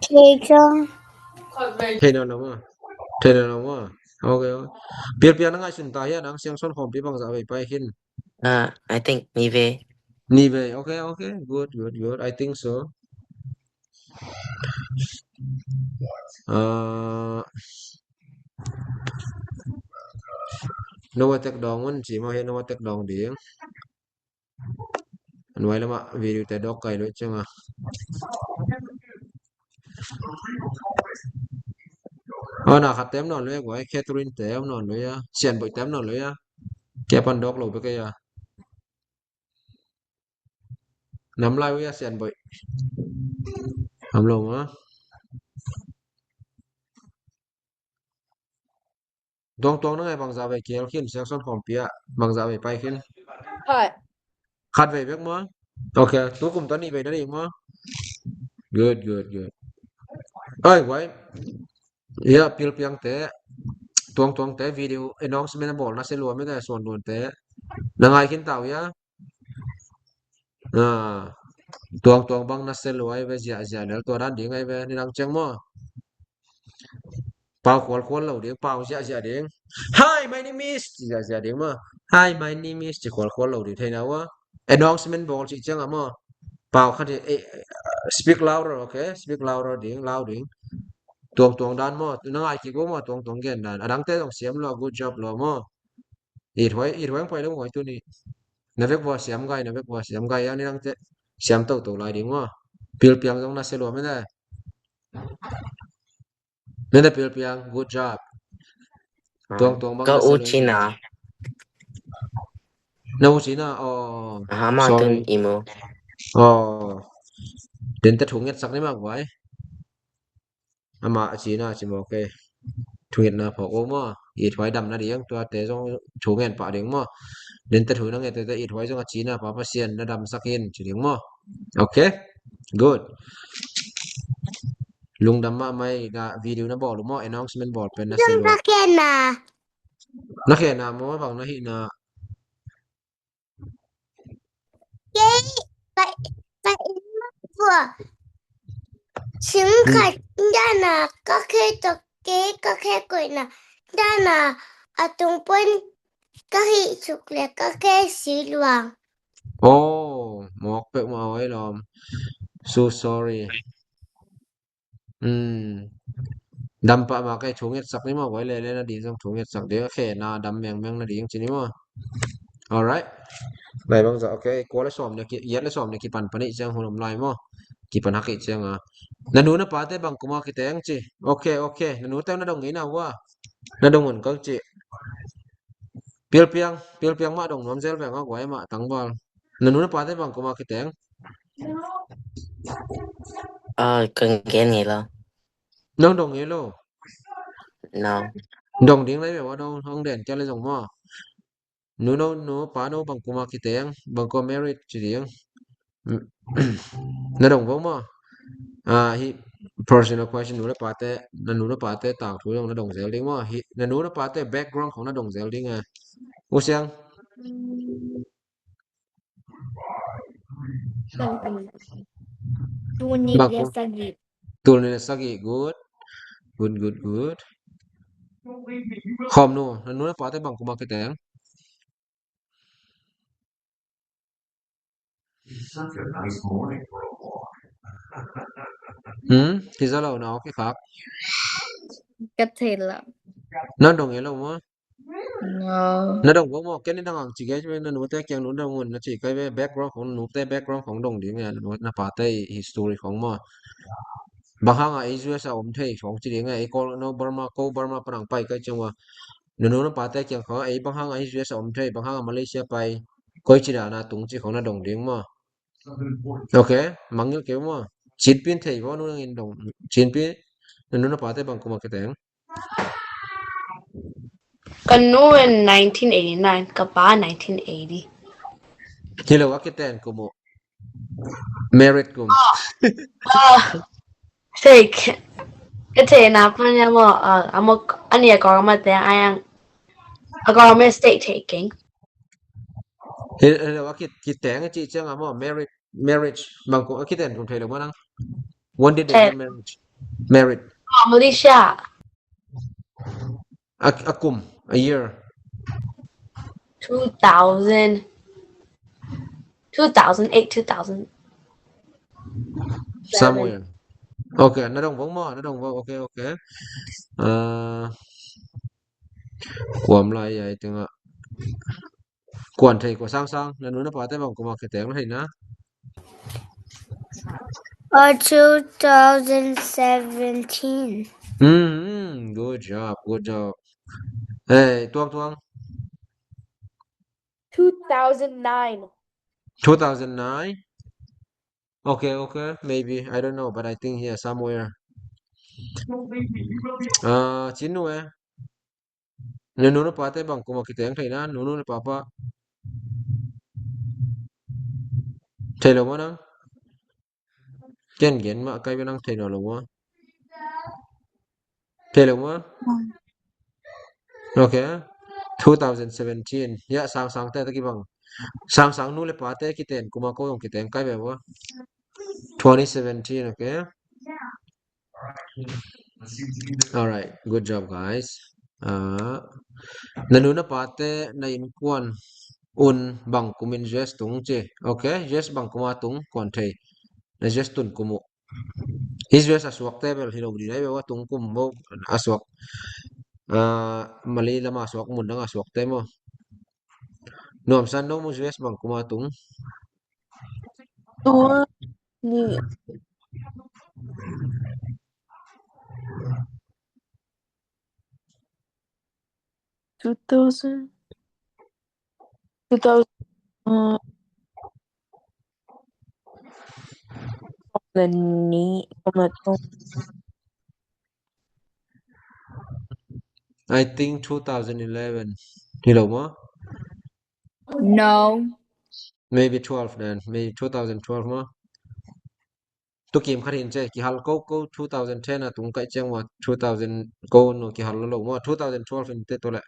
Thei cang. Thei na lo maw? Thei na lo maw? Ok, ok. Pial pial na ngai sun ta hi a nang siang son khawmpi bangzah vei pai khin. Uh, I think ni vei. Ni vei. Okay, okay. Good, good, good. I think so. Uh, Novatek dawng un ci maw hi, Novatek dawng ding. Nuai lamah video te dawk kai lo cianga. Aw, na khat tem nawn lo ia, guai, Catherine tem nawn lo ia, Sian Boih tem nawn lo ia. Kia pan dawk lo bek ia. Nam lai uh ia, Sian Boih. Nam lo ma. Tuang tuang na ngai bangzah vei kial khin, siang son khawmpi ah bangzah vei pai khin. Hai. Khat vei bek maw? Ok, tu kum tawh nih vei na ding maw? Good, good, good. Oi, guai. Ia, pilpiang te, tuang tuang te video announcement a bawl na se lua mete, suan luan te. Na ngai khin tau ia. Ah, tuang tuang bang na se lua ai ve, zia zia lel tua dan ding ai ve, ni dang ciang maw? Pau khual khual lo ding, pau zia zia ding. Hi, my name is, zia zia ding maw? Hi, my name is, ci khual khual lo ding thei na ua. Announcement bawl ci ciang a maw? Pau khat hi, eh, speak louder, okay? Speak louder ding, loud ding. Tuang tuang dan maw? Na ngai kik uh maw, tuang tuang gen dan. A dang te zong siam lo, good job lo maw? It huai, it huai ang pai lo huai tu ni. Na vek vua siam gai, na vek vua siam gai, yang ni dang te siam to to lai ding maw? Pilpiang zong na se lua mete. Mete pilpiang, good job. Tuang tuang bang ka na se u lua. Cina. Na u Cina, oh. Aha, ma sorry. Tun imo. Oh. Den te thu nget sak ni mak vai. Ama a Cina ci maw, okay. Thu ngetna phawk o maw. It huai dam na ding, tua te zong thu ngen pah ding maw. Den te thu na nget te it huai zong a Cina pa Pasian na dam sak in ci ding maw. Okay. Good. Lungdam mahmah i, na video na bawl uh maw, announcement bawl pen na se lua. Na khen na. Na khen na maw, bang na hih na. Kei, ka, ka in ma vua. Sing khat dana ka khe tok kei ka khe koihna dana a tung pon ka hih suk le ka khe si luang. Oh, mawk pek ma oi lawm. So sorry. Hmm. Dam pah ma kei thu nget sak ni maw, guai lele na ding zong thu nget sak ding, a khe na dam meng meng na ding ci ni maw. Alright. Lai bang za, okay, kua le sawm ne ki, yet le sawm ne kipan pan ih ciang hun om lai maw. Kipan hak ih ciang a. Na nu na pa te bang kuma kiteng ci. Okay, okay. Na nu te na dong ngei na hua. Na dong un kang ci. Pilpiang, pilpiang mah dong nuam zel veng a guai mah tangval. Na nu na pa te bang kuma kiteng. Ah, kan gen ngei lo. Nong dong ngei lo. No. Dong ding lai ve wa dong hong den kia le zong maw. Nu no, nu pa no bang kuma kiteng, bang kuma married ci ding. Na dong vong maw. Ah, hi personal question, nu le pa te, na nu le pa te tau thu zong na dong zel ding maw. Hi, na nu le pa te background khong na dong zel ding a. U Siang. Tul nih le sagih. Tul nih le sagih, good. Good, good, good. Khawm nu, na nu le pa te bang kuma kiteng. Hmm? Kiza lo na, okay khak. Ka thei lo. Na dong e lo maw? No. Na dong vong maw, ken ni dang ang ci kei ve, na nu te kiang nu dong un na ci kei ve, background khong nu te background khong dong ding e, na pa te history khong maw. Bang hang a ei U S a om thei khong ci ding e, ei kol no Burma, ko Burma panang pai kai ciang wa. Na nu na pa te kiang khong ei bang hang a ei U S a om thei, bang hang a Malaysia pai, koi ci dana tung ci khong na dong ding maw. Okay, mangil keu maw. Chin pin thei bo nu nang in dong. Chin pin, na nu na pa te bang kuma kiteng. Ka nu in nineteen eighty-nine, ka pa nineteen eighty. Hi lo a kiten kum uh. Merit kum. Ah, fake. Ka thei na pan ya mo, ah, amo ani a kong ama te ayang. A kong ama state taking. He, he, a ki, ki teng ci ciang amo merit, marriage. Bang ko a ki ten kum thei lo manang. When did they get marriage? Married. Ah, Malaysia. A, a kum, a year. Two thousand, two thousand eight, two thousand. Somewhere. Okay, na dong vong mo, na dong vong. Okay, okay. Uh, kuam lai ya iti nga. Kuan thei ko Sang Sang, na nu na pa te bang kuma kiteng thei na. Uh, two thousand seventeen. Mm, mm, good job, good job. Hey, Tuang Tuang. Two thousand nine. Two thousand nine? Okay, okay, maybe. I don't know, but I think here somewhere. Uh, Chin Nu eh. Na nu na pa te bang kuma kiteng thei na, nu nu na pa pa. Thei lo manang. Ken gen ma kai benang thei lo lo ma. Thei lo ma. Okay. Two thousand seventeen. Ya Sang Sang te ta ki bang. Sang Sang nu le pa te kiten kuma ko yong kiteng kai be wa. Twenty seventeen, okay. All right, good job, guys. Uh, na nu na pa te na innkuan un bang kumin U S tung ci. Okay, U S bang kuma tung kuan thei. Na U S tun kumu. Hi U S a suak te bel hi lo di nai be wa tung kum mo a suak. Uh, Mali lama suak mun dang a suak te mo. Nuam San no mu U S bang kuma tung. Tua ni two thousand, two thousand, uh, ni, I think two thousand eleven. Hi lo ma? No. Maybe twelve then. Maybe two thousand twelve ma. Tu kim khat hin ce, kihal ko ko two thousand ten a tung kai ciang ma, two thousand ko no kihal lo lo ma, two thousand twelve in te to le.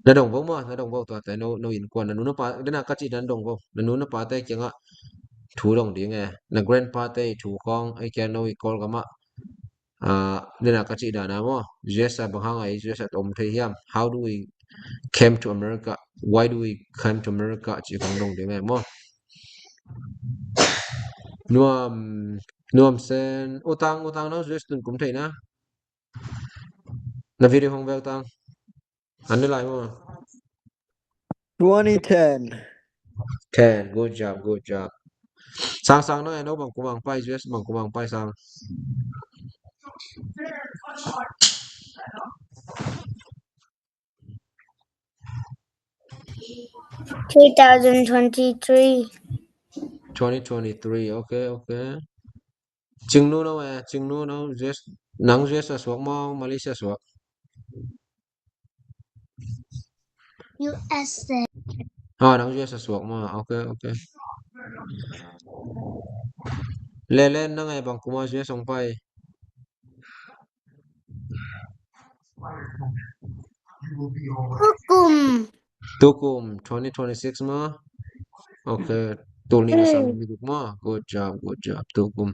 Na dong bo ma, na dong bo to te no, no innkuan, na nu na pa, dena ka ci na dong bo, na nu na pa te kianga thu dong ding e, na grandpa te thu kong, ai kia no i kol kama. Ah, dena ka ci dana mo. U S a bang hang ai U S a om thei hiam? How do we came to America? Why do we came to America? Ci kong dong ding e mo. Nuam, Nuam Sen, Utang, Utang no U S tun kum thei na. Na video hong ve Utang. An ni lai mo. Twenty ten. Ten, good job, good job. Sang Sang no, eno bang kumang pai, U S bang kumang pai Sang. Two thousand twenty-three. Twenty twenty-three, okay, okay. Cingnu no, eh, Cingnu no, U S, nang U S a suak mo, Malaysia suak. U S A. Ah, nang U S a suak ma. Okay, okay. Lele nang e bang kuma U S ong pai. Tukum. Tukum, twenty twenty-six ma. Okay. Tul ni na sang mi duk ma. Good job, good job. Tukum.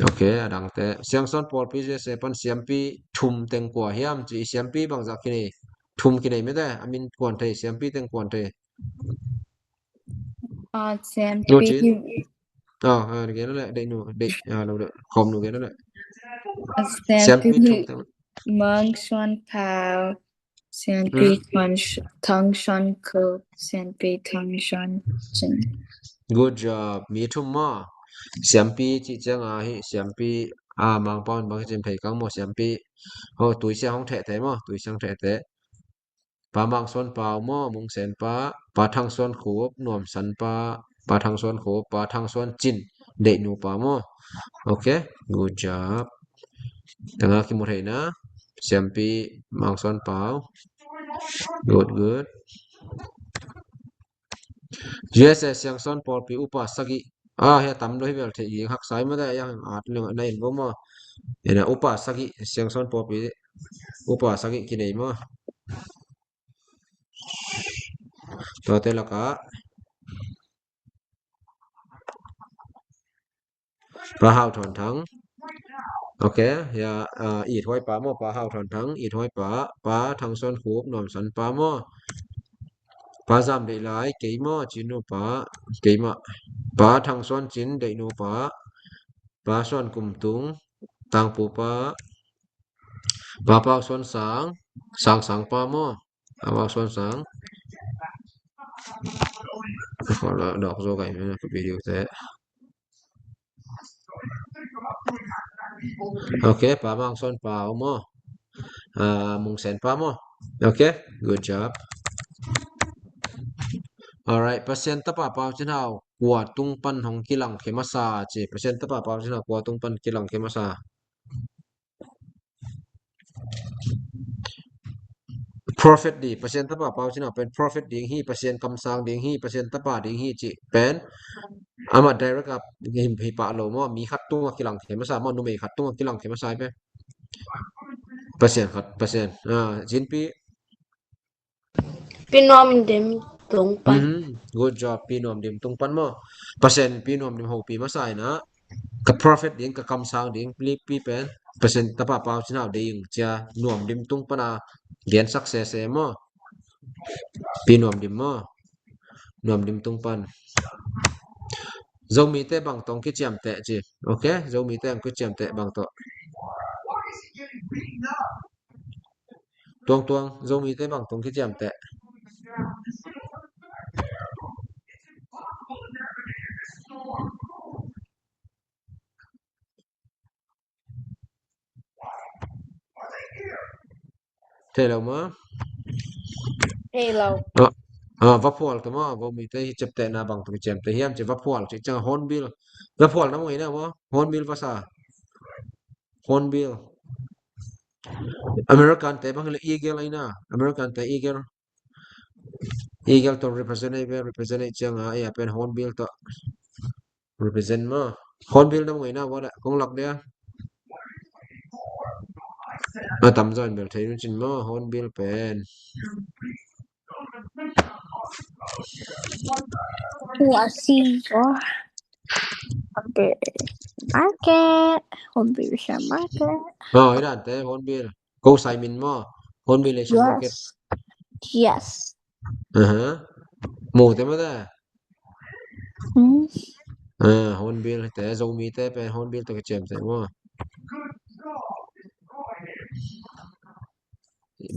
Okay, adang te. Siangsawn pawlpi U S A pan siampi thum teng kua hiam ci, siampi bangzah kinei. Thum kinei mete, a min kuan thei, siampi teng kuan thei. Ah, siampi. Ah, ah, gen le, dei nu, dei, ah, lo le, khom nu gen le. Siampi thum teng. Mang Suan Pau. Siampi Thang Suan Ko, Siampi Thang Suan Cin. Good job. Mi thum maw. Siampi cih ciang a hi, siampi a Mangpau in bang cim thei kang maw, siampi. Ho, Tui Siang hong theh te maw, Tui Siang theh te. Pa Mang Suan Pau maw, Mung Sen pa, Pa Thang Suan Khup, Nuam San pa, Pa Thang Suan Khup, Pa Thang Suan Cin, deih nu pa maw. Okay, good job. Tanga kimu thei na, siampi Mang Suan Pau. Good, good. USA Siangsawn pawlpi upa sagih. Ah, hia tam lo hi bel thei ging haksa i mate yang at ling na in bo maw. Ina upa sagih Siangsawn pawlpi upa sagih kinei maw. Tuate laka Pa Hau Thawn Thang. Ok, ya, uh, It Huai Pa maw, Pa Hau Thawn Thang, It Huai Pa, Pa Thang Suan Khup, Nuam San Pa maw. Pa Zam Deih Lai, kei maw, Cinu Pa, kei mah. Pa Thang Suan Cin, Deih Nu Pa, Pa Suan Kum Tung, Tangpu Pa, Pa Pau Suan Sang, Sang Sang Pa maw. Ama suan sang. Dok zo kai mena ka video te. Ok, Pa Mang Suan Pa maw. Ah, Mung Sen Pa maw. Ok, good job. Alright, Pasian tapa Pau Cin Hau kua tung pan hong kilang khe masa ci. Pasian tapa Pau Cin Hau kua tung pan kilang khe masa. Prophet ding, Pasian tapa Pau Cin Hau pen prophet ding hi, Pasian kamsang ding hi, Pasian tapa ding hi ci pen. Ama direct a hi, hi pah lo maw, mi khat tunga kilang khe masa maw, numei khat tunga kilang khe masa hi pen. Pasian khat, Pasian. Ah, Cin Pi. Pi Nuam Dim tung pan. Mhm. Good job, Pi Nuam Dim tung pan maw. Pasian Pi Nuam Dim hopih masa ina. Ka prophet ding, ka kamsang ding, Pi, Pi pen Pasian tapa Pau Cin Hau ding cia Nuam Dim tung pana gensak sese maw. Pi Nuam Dim maw. Nuam Dim tung pan. Zomite bang tawh kiciamteh ci. Ok, Zomite ang kiciamteh bang tawh. Tuang, Tuang, Zomite bang tawh kiciamteh. Thei lo maw? Thei lo. Ah, ah, vaphual tawh maw, Zomite hi ciamtehna bang tawh kiciamteh hiam ci, vaphual ci ciang Hornbill. Vaphual na mawk ina maw, Hornbill vasa. Hornbill. American te bang le eagle aina. American te eagle. Eagle tawh represent ei ve, represent ei cianga, ei a pen Hornbill tawh represent maw. Hornbill na mawk ina maw, kong lak dia. A tam zaw in bel thei nu cin maw, Hornbill pen. Who I see? Okay. Market. Hornbill Asian Market. Oh, i dan te Hornbill. Ko Simon maw. Hornbill Asian Market. Yes. Yes. Aha. Mu te maw te. Hmm. Ah, Hornbill te, Zomite pen Hornbill tawh kiciamteh maw.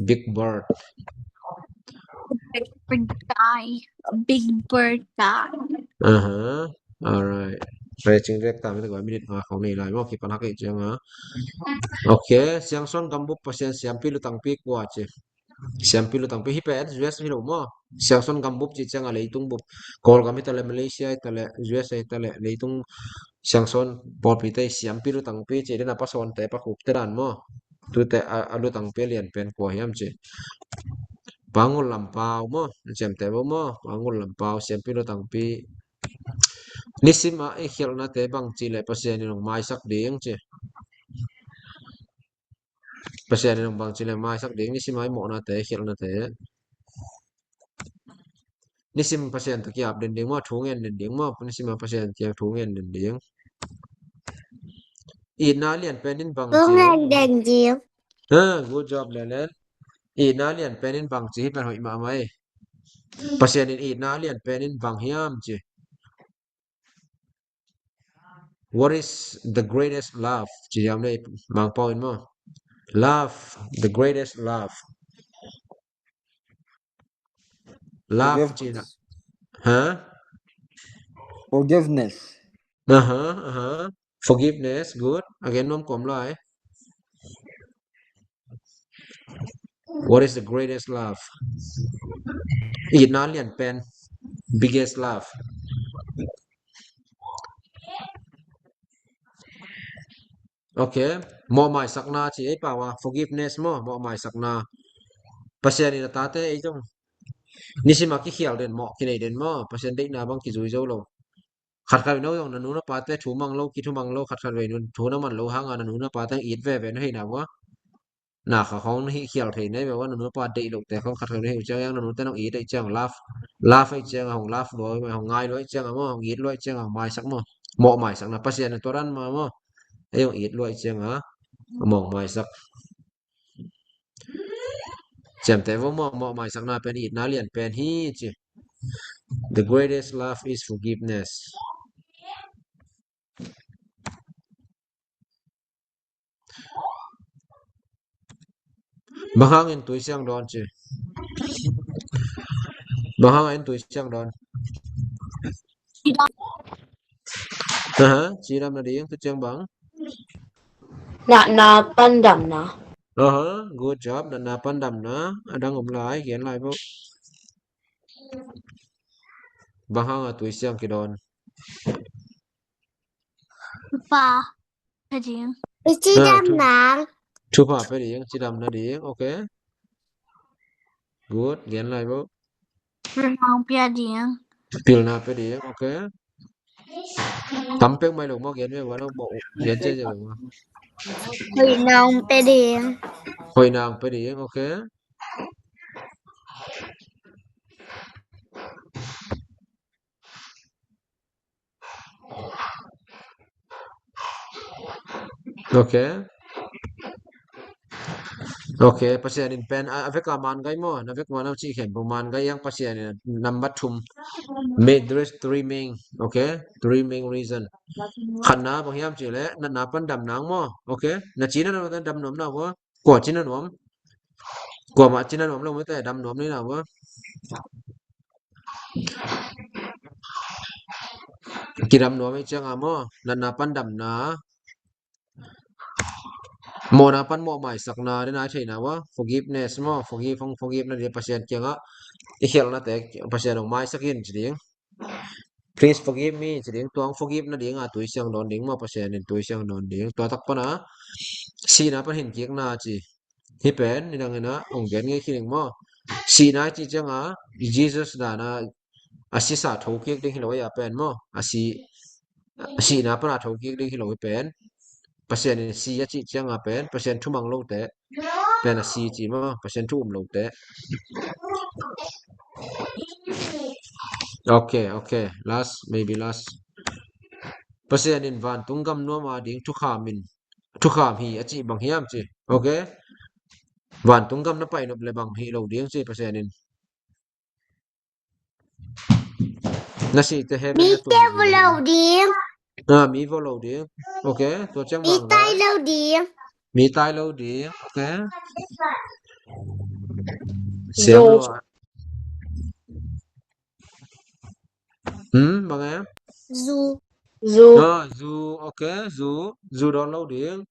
Big bird. Big bird guy. Big bird guy. Aha. Alright. Racing rek ta, minute nga khong nei lai maw, kipan hak ei cianga. Ok, Siangsawn gambup Pasian siampi lutangpi kua ci. Siampi lutangpi hi pen U S hi lo maw. Siangsawn gambup ci cianga leitung bup. Kawlgam hi ta le, Malaysia hi ta le, U S hi ta le, leitung Siangsawn pawlpite siampi lutangpi ci dena, Pa Sawnte, Pa Khupte dan maw. Tute a, a lutangpi a lian pen kua hiam ci. Pa Ngul Lam Pau maw, ciamteh bo maw, Pa Ngul Lam Pau siampi lutangpi. Nisima i khialhnate bang ci le Pasian in hong maisak ding ci. Pasian in hong bang ci le maisak ding, nisima i mawhnate, khialhnate. Nisim Pasian tawh kiap den ding maw, thu ngen den ding maw, nisima Pasian kiang thu ngen den ding. Itna lian pen in bang ci. Thu ngen den ding. Ha, good job, Lelen. Itna lian pen in bang ci, hi pen hoih mahmah ei. Pasian in itna lian pen in bang hiam ci. What is the greatest love? Ci hiam nei Mangpau in maw. Love, the greatest love. Love ci na. Ha? Forgiveness. Aha, aha. Forgiveness, good. Again, nuam kawm lai. What is the greatest love? Itna lian pen, biggest love. Ok. Mawhmaisakna ci ei pau a, forgiveness maw, mawhmaisakna. Pasian in a tate ei zong Nisim a kikhial den maw, kinei den maw, Pasian deihna bang kizui zo lo. Khatkhat vei no zong na nu na pate thu mang lo, kithu mang lo, khatkhat vei nu thu na man lo hanga na nu na pate it veve na heina vua. Na kha khong na hih khial thei na hi ve vua, na nu na pa deih lote khong khatkhat na hih uh ciang, na nute nong it aih ciang, love, love aih ciang, hong love lua, hong ngai lua aih ciang, maw, hong it lua aih ciang, hong maisak maw. Mawh maisakna Pasian in tua dan mah maw. Ei hong it lua aih ciang a mawh maisak. Ciamteh vua maw, mawh maisakna pen itna lian pen hi ci. The greatest love is forgiveness. Bang hangin tui siang dawn ci? Bang hangin tui siang dawn? Aha, cidam nading, tu ciang bang? Natna pan damna. Aha, good job, natna pan damna. A dang om lai, gen lai bo. Bang hanga tui siang kidawn? Pa. Pia ding. Cidam nang. Thupha pia ding, cidam nading, okay. Good, gen lai bo. Pilna pia ding. Pilna pia ding, okay. Tam pek mai lo maw, gen ve vua lo maw, gen cia cia lo maw. Hoih nang pia ding. Hoih nang pia ding, okay. Okay. Okay, Pasian in pen a veka man gai maw, na vek man a ci khen po man gai yang Pasian in number thum. May there is three main, okay? Three main reason. Khatna bang hiam ci le, na na pan dam nang maw, okay? Na cina na dam nuam na ko, ko cina nuam. Ko ma cina nuam lo mete dam nuam ni na ko. Kidam nuam ei ciang a maw, na na pan dam na. Mawhna pan mawh maisakna, den a i theihna ua, forgiveness maw, forgive, hong forgive nading Pasian kiangah i khialhnate Pasian hong maisak in ci ding. Please forgive me ci ding, tua hong forgive nading a tui siang dawn ding maw, Pasian in tui siang dawn ding. Tua tak pana sihna pan hin kikna ci. Hih pen nidang ina hong gen ngei khin ding maw. Sihna i cih cianga Jesus dana a sisa thokik ding hi lo a pen maw. A si, a sihna pana thokik ding hi lo hi pen. Pasian in si a cih cianga pen Pasian thumang lote pen a si ci maw, Pasian thu um lote. Okay, okay. Last, maybe last. Pasian in vantung gam nuam a ding thukham in, thukham hi a cih bang hiam ci. Okay. Vantung gam na pai nop le bang hi lo ding ci Pasian in. Na site he mi te vo lo ding. Ah, mi vo lo ding. Okay, tua ciang mi tai lo ding. Mi tai lo ding. Okay. Siam lo. Hmm, bang em? Zu. Zu. Ah, zu, okay, zu. Zu dawn lo ding.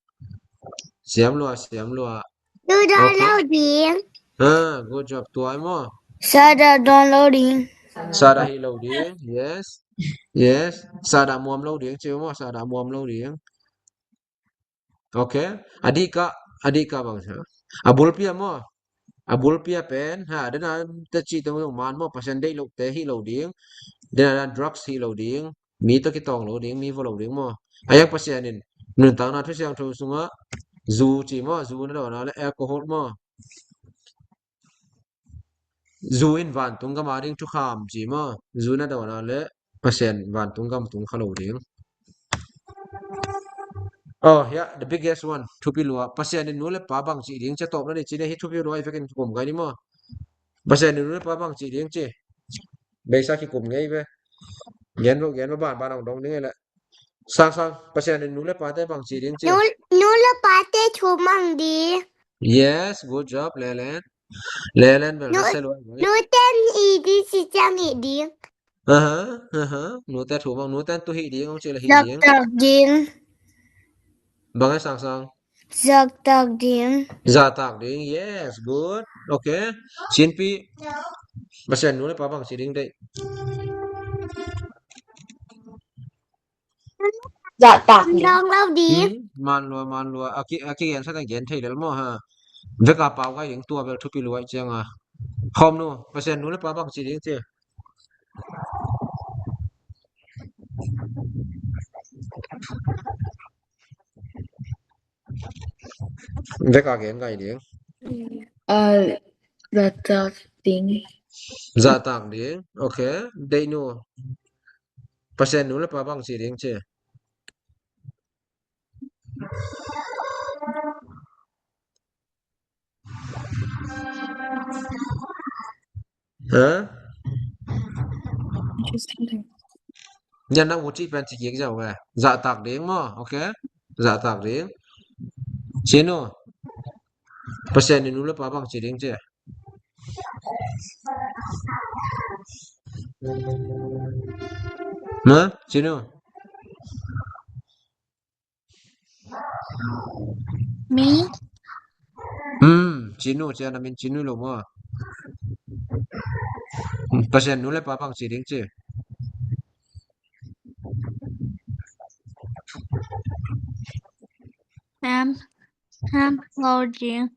Siam lua, siam lua. Zu dawn lo ding. Ah, good job. Tua ai maw? Sada dawn lo ding. Sada hi lo ding. Yes. Yes. Sada muam lo ding. Ciu maw, sada muam lo ding. Okay. A dika, a dika bang sa. A bulpia maw. A bulpia pen ha, dena te ci tong man maw, Pasian deih lo te hi lo ding. Dena dan drugs hi lo ding. Mi to kitawng lo ding, mi vo lo ding maw. A yang Pasian in nuntakna thu siangtho sunga zu ci maw, zu na dawn a le alcohol maw. Zu in vantung gam a ding thukham ci maw. Zu na dawn a le Pasian vantung gam tung kha lo ding. Oh, yeah, the biggest one. Thupi lua. Pasian in nu le pa bang ci ding ci tawp na ni ci ne hi thupi lua i vekin kum gai ni maw. Pasian in nu le pa bang ci ding ci. Beisa ki kum ngei ve. Gen lo, gen lo ban ban ong dong ding le. Sang sang, Pasian in nu le pa te bang ci ding ci. Nu, nu le pa te thu mang ding. Yes, good job, Lelen. Lelen bel nu, se lo. Nu ten i ding ci ciang i ding. Aha, aha. Nu te thu mang, nu ten tu hi ding, ong ci le hi ding. Zaktak ding. Bang e sang sang. Zaktak ding. Zaktak ding, yes, good. Okay. Sinpi. Pasian nu le pa bang ci ding dei. Zaktak ding. Dong lo ding. Hmm, man lua, man lua. Aki, aki gen sa gen thei lel maw ha. Veka pau kai ding tua bel thupi lua cianga. Khawm nu, Pasian nu le pa bang ci ding ci. Vek a gen ngai ding. Zahtak ding. Zahtak ding. Ok. Deih nu, Pasian nu le pa bang ci ding ci. Ha? Nian na u cih pen ci kik ziau ve. Zahtak ding maw? Ok. Zahtak ding. Ci nu, Pasian in nu le pa bang ci ding ci. Na ci nu. Mi. Hmm, ci nu ci a, na min ci nu lo maw? Pasian nu le pa bang ci ding ci. Ham, ham lo ding.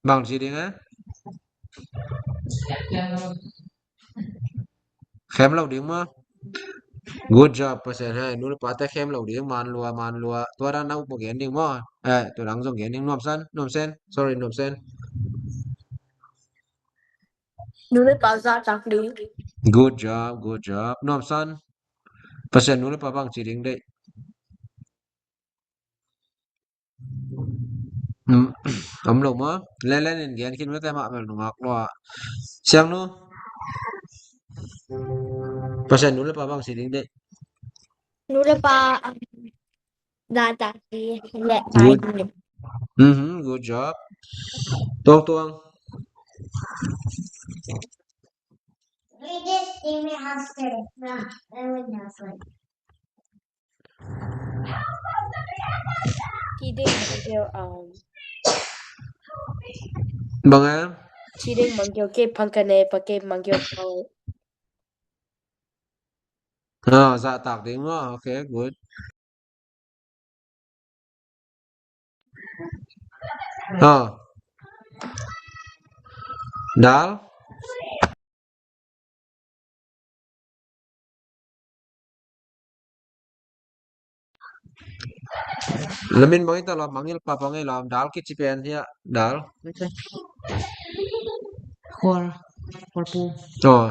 Bang ci ding a? Khem lo ding maw? Good job, Pasian hai. Nu le pate khem lo ding, man lua, man lua. Tua dan na up maw gen ding maw? Eh, tua dang zong gen ding, nuam san, nuam sen. Sorry, nuam sen. Nu le pa zahtak ding. Good job, good job. Nuam san. Pasian nu le pa bang ci ding deih. Om lo maw? Lelen in gen khin mete mah bel nungak lua. Siang nu. Pasian nu le pa bang ci ding deih. Nu le pa, um, zahtak ding le. Good. Mhm, good job. Tuang tuang. Ci ding mangkio, um, bang a? Ci ding mangkio ke pangkane pa ke mangkio kau. Ah, zahtak ding maw? Ok, good. Ah. Dal. Lamin bang ita lo mangil pa bang ila dal kici pen hia dal. Khual, khualpu. Oh.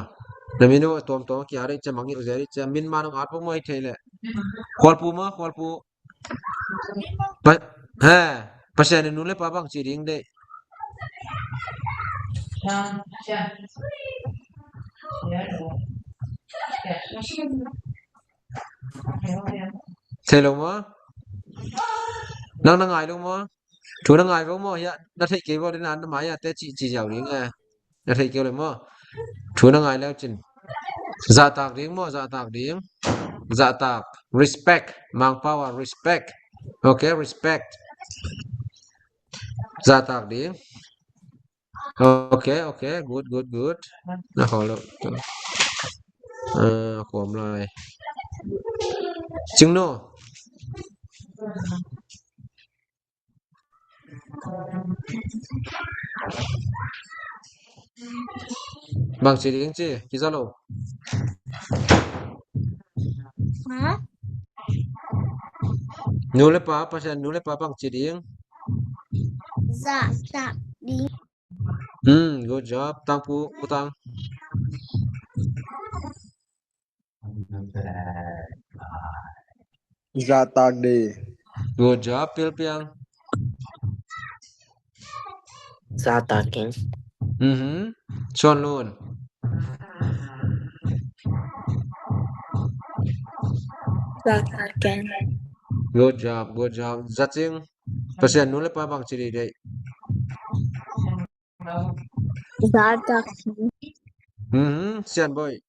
Lamin o tuam tuam kia dei cia mangil zia dei cia min manung at bang mai thei le. Khualpu maw, khualpu. Pa, he, Pasian in nu le pa bang ci ding deih. Thei lo maw? Nang na ngai lo maw? Thu na ngai lo maw? Hia, na theih kei lo ding na, na mai a te ci, ci ziau ding e. Na theih kei lo maw? Thu na ngai leu cin. Zahtak ding maw? Zahtak ding. Zahtak. Respect. Mangpau a respect. Ok, respect. Zahtak ding. Ok, ok. Good, good, good. Na khol lo. Ah, khom lai. Cing no. Bang ci ding ci, kiza lo. Ha? Nu le pa, Pasian nu le pa bang ci ding. Zahtak ding. Hmm, good job. Tangpu, Pu Tang. Zahtak ding. Good job, Pil Piang. Zahtak ding. Mhm. Suan Lun. Zahtak ding. Good job, good job. Za Cing. Pasian nu le pa bang ci ding deih. Zahtak ding. Mhm. Sian Boih.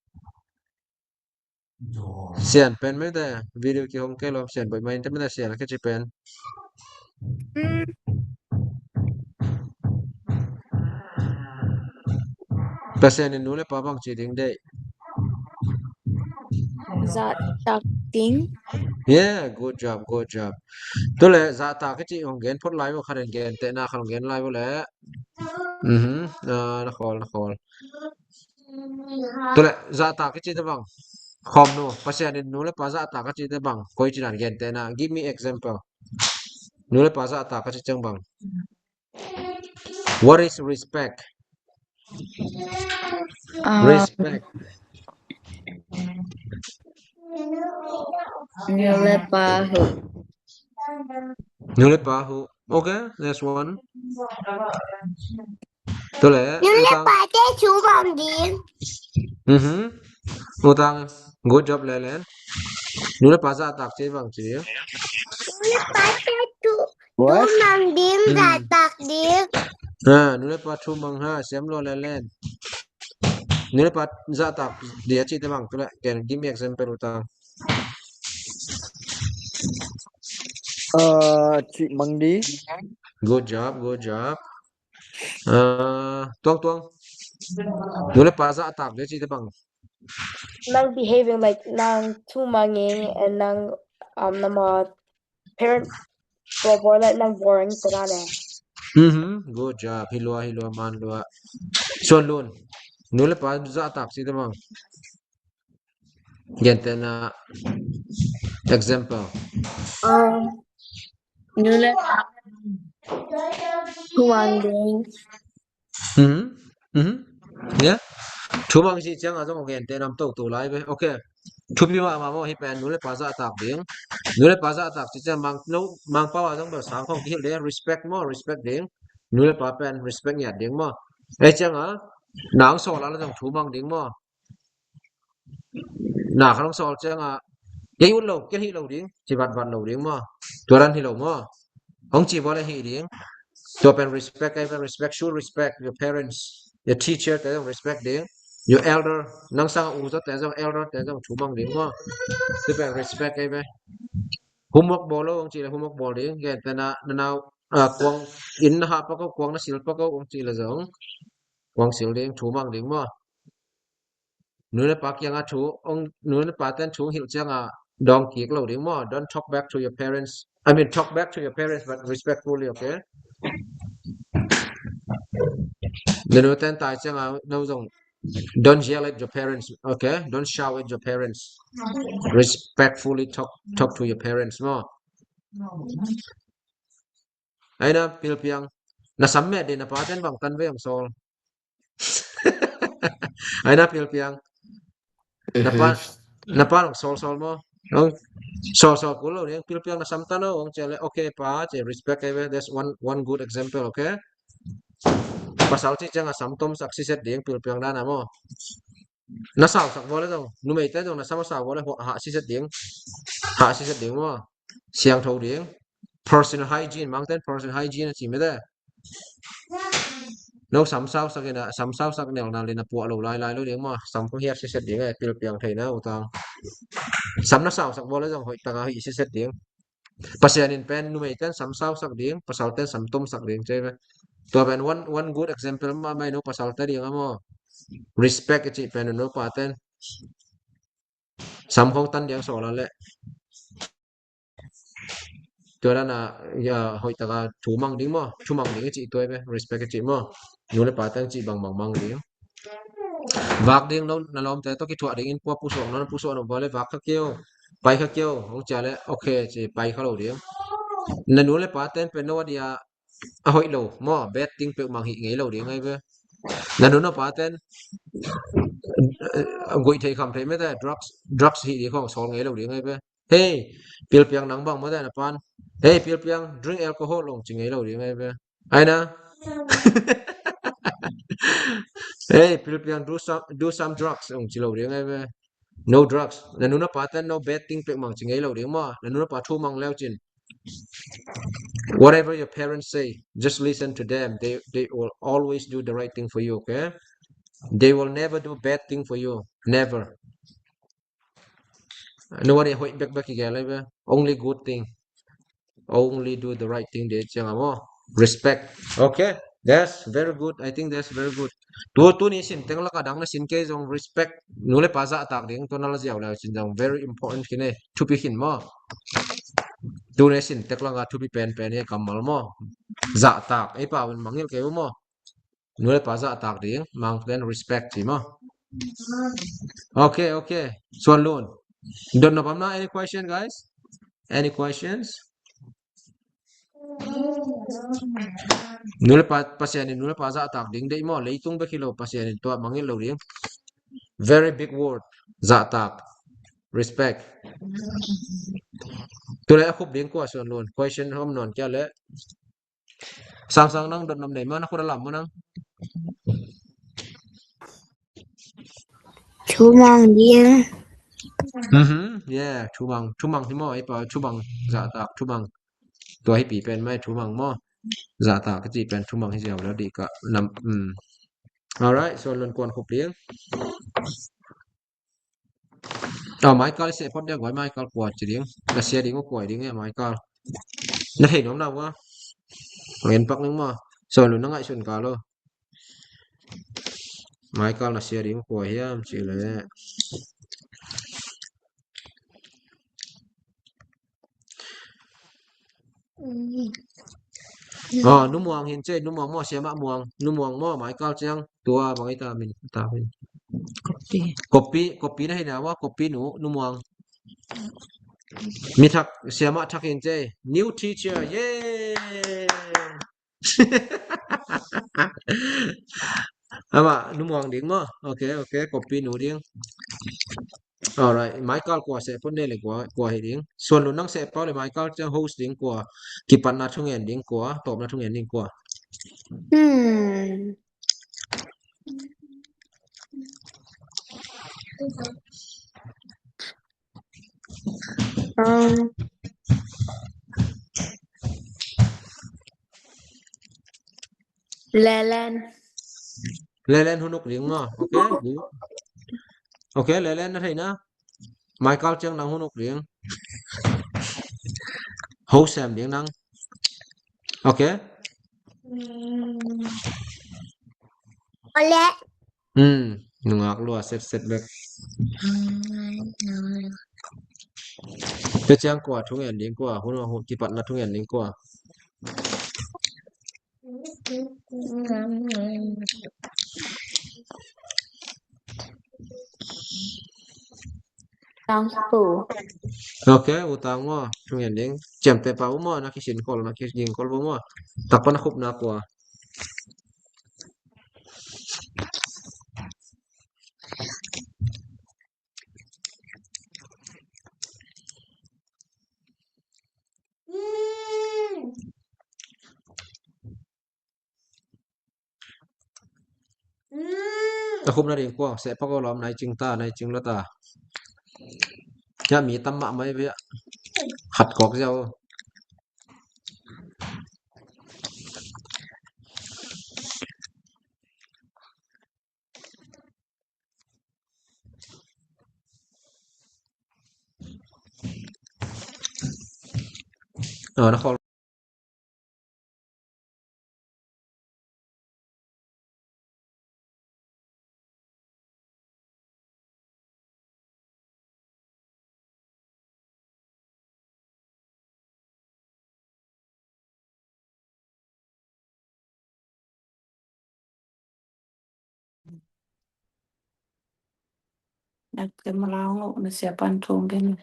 Sian pen mete, video kihong kei lo, Sian Boih mai te mete, Sian a kici pen. Mm. Pasian in nu le pa bang ci ding deih. Zahtak thing. Yeah, good job, good job. Tule, zahtak i cih hong gen phot lai vo, khat in gentehna khat hong gen lai vo le. Mhm. Ah, na khawl, na khawl. Tule, zahtak i cih te bang. Khawm nu, Pasian in nu le pa zahtak a cih te bang. Koi ci dan gentehna. Give me example. Nu le pa zahtak a cih te bang. What is respect? Ah. Respect. Nu le pa huh. Nu le pa huh. Okay, next one. Tule, nu le pa te thu mang ding. Mhm. Utang, good job, Lelen. Nu le pa zahtak ci bang ci. Nu le pa te thu, thu mang ding, zahtak ding. Ha, nu le pa thu mang ha, siam lo, Lelen. Nu le pa zahtak ding a ci te bang, tule, can give me example, Utang. Uh, ci mang ding. Good job, good job. Uh, Tuang Tuang. Nu le pa zahtak ding a ci te bang. Nang behaving like nang thu mang ing and nang, um, nang ma parent bawlbawl le nang boring te na le. Mhm, good job. Hi lua, hi lua, man lua. Suan Lun. Nu le pa zahtak ci te bang. Gentehna example. Um, nu le pa thu mang ding. Mhm. Mhm. Yeah. Thu mang ci ciang a zong gentehna om to to lai ve. Okay. Thupi mahmah maw, hi pen nu le pa zahtak ding. Nu le pa zahtak ci ciang mang, no, Mangpau a zong bel sang khong kihilh ding, respect maw, respect ding. Nu le pa pen respect ngiat ding maw. Ei ciang a, nang sawl a la zong thu mang ding maw. Na khat hong sawl ciang a, kei ut lo, kei hih lo ding, ci vatvat lo ding maw. Tua dan hi lo maw. Hong ci vua le hih ding. Tua pen respect, kei pen respect, should respect your parents, your teacher te zong respect ding. Your elder, nang sang a u zaw te zong, elder te zong thu mang ding maw. Tua pen respect, kei pen. Homework bawl lo hong ci le homework bawl ding. Gentehna, na nau, ah, kuang inn na hah pak o, kuang na sil pak o hong ci le zong, kuang sil ding, thu mang ding maw. Nu le pa kiang a thu, ong, nu le pa ten thu hong hilh ciang a dawng kik lo ding maw. Don't talk back to your parents. I mean, talk back to your parents, but respectfully, okay? Na nu ten tai ciang a, no zong, don't yell at your parents, okay? Don't shout at your parents. Respectfully talk, talk to your parents maw. Ai na Pilpiang, na sam met ding, na pa ten bang tan ve hong sawl. Ai na Pilpiang, na pa, mhm, na pa hong sawl sawl maw. Hong sawl sawl kul lo ding, Pilpiang na sam tan o hong ci le, okay pa, ci respect kei ve. That's one, one good example, okay? Pasal ci ciang a sam tom sak siset ding, Pilpiang dan a maw. Na sausak vua le zong, numei te zong na sam a sau vua le hah siset ding. Hah siset ding maw. Siangtho ding. Personal hygiene, Mangten personal hygiene a ci mete. No sam sausak in a, sam sausak nel na le na puah lo lailai lo ding maw. Sam kong hiat siset ding e, Pilpiang thei na, Utang. Sam na sausak vua le zong hoih taka hih siset ding. Pasian in pen numei ten sam sausak ding, pasal ten sam tomsak ding ci ve. Tua pen one, one good example mahmah hi, no pasal te ding a maw. Respect i cih pen nu le pa ten sam khong tan ding sawl a leh. Tua dan a, ya, hoih taka thu mang ding maw, thu mang ding i cih tua hi ve, respect i cih maw. Nu le pa ten cih bang mang mang ding. Vak ding lo, na lawmte tawh kithuah dingin pua pusuak nawn, pusuak nawn vua le vak kha kei o, pai kha kei o hong ci a leh, okay ci, pai kha lo ding. Na nu le pa ten pen no a dia a hoih lo maw, bad thing peuhmah hih ngei lo ding ahi ve. Na nu na pa ten guih thei kham thei mete, drugs, drugs hih ding khong sawl ngei lo ding ahi ve. Hey, Pilpiang, nang bang mawte na pan, hey Pilpiang, drink alcohol hong ci ngei lo ding ahi ve. Ai na. Hey Pilpiang, do some, do some drugs hong ci lo ding ahi ve. No drugs. Na nu na pa ten no bad thing peuhmah ci ngei lo ding maw. Na nu na pa thu mang leu cin, whatever your parents say, just listen to them. They, they will always do the right thing for you, okay? They will never do bad thing for you. Never. No one hoih bekbek i gel ahi ve. Only good thing. Only do the right thing, de ciang a maw. Respect. Okay. That's very good. I think that's very good. Tu, tuni sin teng laka dang na sin kei zong respect. Nu le pa zahtak ding, tu na la ziau le sin zong very important khin e. Thupi khin maw. Tuni sin tek laka thupi penpen hi kammal maw. Zahtak. Ei pa un mangngilh kei uh maw. Nu le pa zahtak ding, mangten respect ci maw. Okay, okay. Suan Lun. Don't know, any question, guys? Any questions? Nu le pa, Pasian in nu le pa zahtak ding deih maw, leitung bek hi lo, Pasian in tua mangngilh lo ding. Very big word, zahtak, respect. Tu le a khup ding kua, Suan Lun, question hom non kia le. Sang Sang, nang dot nom nei maw, na khut a lam maw nang. Thumang ding. Mhm, yeah, thumang, thumang hi maw, ei pa, thumang, zahtak, thumang. Tua hi pi pen mai, thumang maw. Zahtak ka ci pen thumang hi ziau lo di ka nam, mm. Alright, Suan Lun kuan khup ding. Ah, Michael seh phot dia guai, Michael kua ci ding. Na sia ding uh kua ding e, Michael. Na thei nuam na ua. Ngen pak ning maw. Suan Lun na ngaihsun ka lo. Michael na sia ding uh kua hiam ci le. Ah, Nu Muang hin cei, Nu Muang maw, Siamah Muang, Nu Muang maw, Michael ciang, tua bang ei ta min ta hin. Kopi. Kopi, kopi na hi na ua, kopi nu, Nu Muang. Mi thak, Siamah thak hin cei. New teacher, yay! Ama, Nu Muang ding maw. Okay, okay, kopi nu ding. Alright, Michael kua seh phot ne le kua, kua hi ding. Suan Lun nang seh pau le Michael ciang host ding kua. Kipatna thungen ding kua, tawpna thungen ding kua. Hmm. Um, Lelen. Lelen hun uk ding maw. Okay, good. Okay, Lelen na thei na. Michael ciang nang hun uk ding. Ho sem ding nang. Okay. Ole. Hmm, nungak lua set set bek. Te ciang kua thungen ding kua, hun hun kipatna thungen ding kua. Tang pu. Okay, U Tang maw, thungen ding. Ciamteh pah uh maw, na kisin khol, na kisin khol uh maw. Takpan a khupna kua. A khupna ding kua, seh pak aw lawm, nai cing ta, nai cing lo ta. Hia mi tam mahmah hi ve. Khat kawk ziau. Aw, na khawl. Nak te malau ngok na siapan thong kene.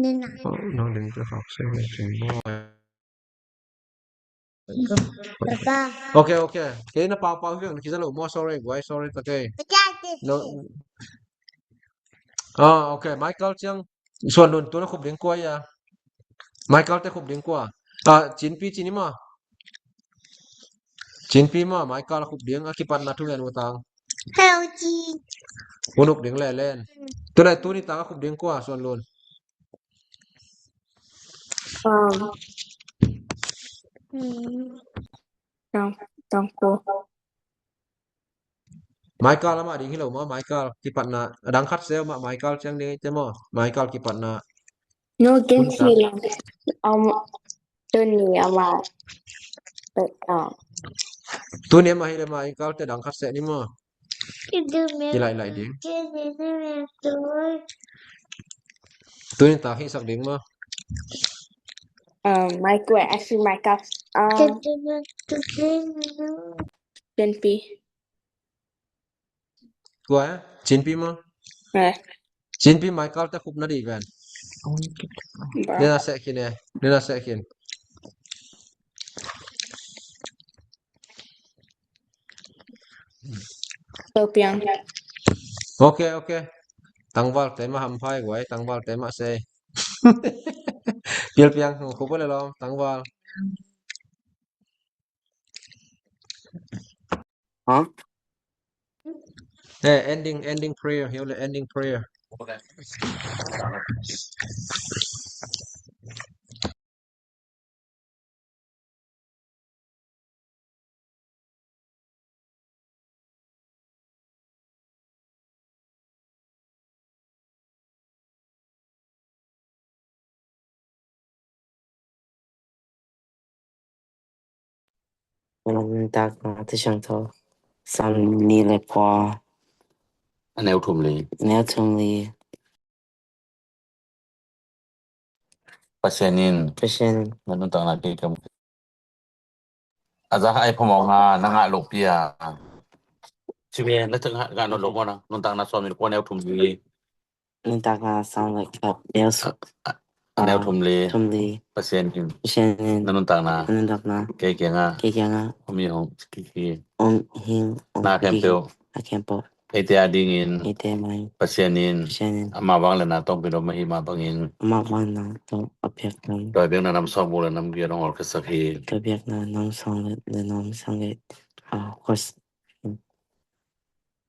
Nena. Oh, nang ding te khak se ne chin bo. Papa. Okay, okay. Kei na pau pau hiang kiza lo mo, sorry guai, sorry ta kei. Papa. No. Ah, okay. Michael ciang Suan Lun tu na khup ding kua ya. Michael te khup ding kua. Ah, cin pi cin i ma. Cinpi maw, Michael a khup ding, a kipatna thungen uh tang. Hello, Cin. Hunuk ding lelen. Tulai tuni tang a khup ding kua, Suan Lun. Um. Hmm. Tang, tang ko. Michael amah ding hi lo maw, Michael kipatna. A dang khat se maw, Michael ciang ding te maw, Michael kipatna. No, gen hi lo. Um, tuni amah. But, uh. Tuni amah hi le Michael te dang khat se ni maw. Kilaih laih ding. Tuni tak hih sak ding maw. Um, Michael, actually, Michael. Um, Cinpi. Kua, eh? Cinpi maw? Eh. Cinpi Michael te khup na dih ven. Ba. Nina seh khin eh. Nina seh khin. Lo piang. Ok, ok. Tangval te mah hamphai guai, tangval te mah sei. Pil piang, khup le lom, tangval. Hah? Eh, ending, ending prayer. Hih le ending prayer. Nuntakna Thusiangtho, Sam nih le kua. A neu thum li. A neu thum li. Pasian in. Pasian in. Na nuntakna kei kam. A za hai phamawh nga, na ngah loh pi a. Cime, na ngah, ngah loh maw na. Nuntakna sawm in kua neu thum li. Nuntakna sawm le khat neu su-, a, a, a neu thum li. Thum li. Pasian in. Pasian in. Na nuntakna. Na nuntakna. Kei kiangah. Kei kiangah. Om hi hong kik hi. Om hi hong kik hi. Na khempeuh. Na khempeuh. Eite a dingin. Eite mai. Pasian in. Pasian in. Ama vangliatna tawng pin om ahi mah bangin. Ama vangliatna tawng a piak tawng. Tua biakna nam sawm le nam giat hong hawlkhiasak hi. Tua biakna nam sawm le nam sawm le, ah, kos.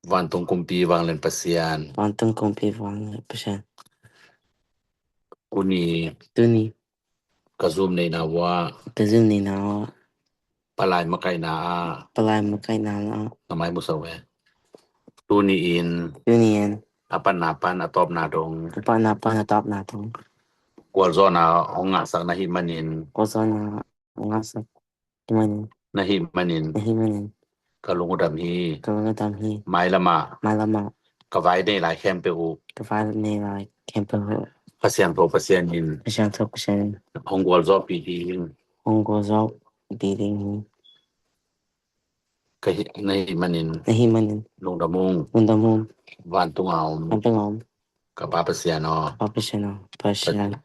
Vantung kumpi vanglian Pasian. Vantung kumpi vanglian Pasian. Tuni. Tuni. Ka zum neina uah. Ka zum neina uah. Palai makaihna ah. Palai makaihna ah. Na mai musak ve. Tuni in. Tuni in. A patna pan a tawpna dong. A patna pan a tawpna dong. Gualzawhna hong ngahsak na hih manin. Gualzawhna hong ngahsak na hih manin. Na hih manin. Na hih manin. Ka lung uh dam hi. Ka lung uh dam hi. Mailamah. Mailamah. Ka vai nei lai khempeuh uh. Ka vai nei lai khempeuh uh. Pasian tho Pasian in. Pasian tho Pasian in. Hong gualzawhpih ding. Hong gualzawhpih ding hi. Ka hih, na hih manin. Na hih manin. Lungdam ung. Lungdam ung. Vantung a om. Vantung a om. Ka Pa Pasian aw. Ka Pa Pasian aw. Pasian.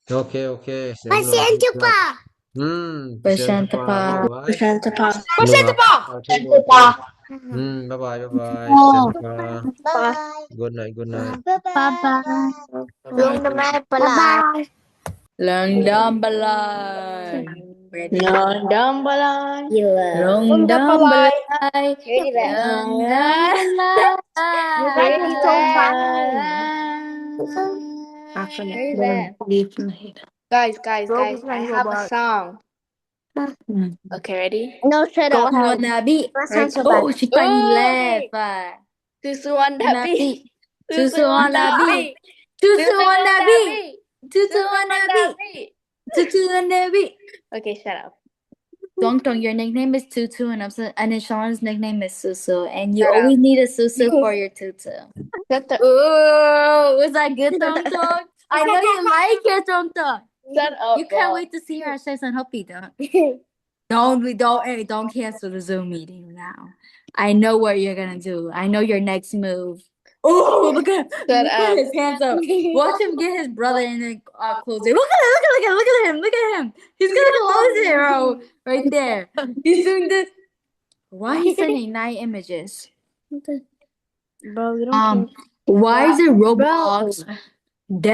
Ok, ok. Pasian tapa. Hmm, Pasian tapa. Pasian tapa. Pasian tapa. Pasian tapa. Hmm, bye bye, bye bye. Pasian tapa. Bye. Good night, good night. Bye bye. Lungdam bye bye. Lungdam bye bye. Lungdam bye bye. Lungdam bye bye. Lungdam bye bye. Guys, guys, guys, I have a song. Okay, ready? No, shut up. Go on, Abby. Let's go. She funny laugh. Susu on the beat. Susu on the beat. Susu on the beat. Tutu and Abby. Tutu and Abby. Okay, shut up. Tong Tong, your nickname is Tutu, and I'm so, and Sean's nickname is Susu, and you always need a Susu for your Tutu. Shut up. Ooh, was that good, Tong Tong? I know you like it, Tong Tong. Shut up. You can't wait to see her. Don't, we don't, hey, don't cancel the Zoom meeting now. I know what you're gonna do. I know your next move. Oh, look at, look at his hands up. Watch him get his brother in the, uh, closer. Look at it, look at it, look at him, look at him. He's gonna close it, bro. Right there. He's doing this. Why he's sending nine images? Bro, we don't care. Why is it Roblox?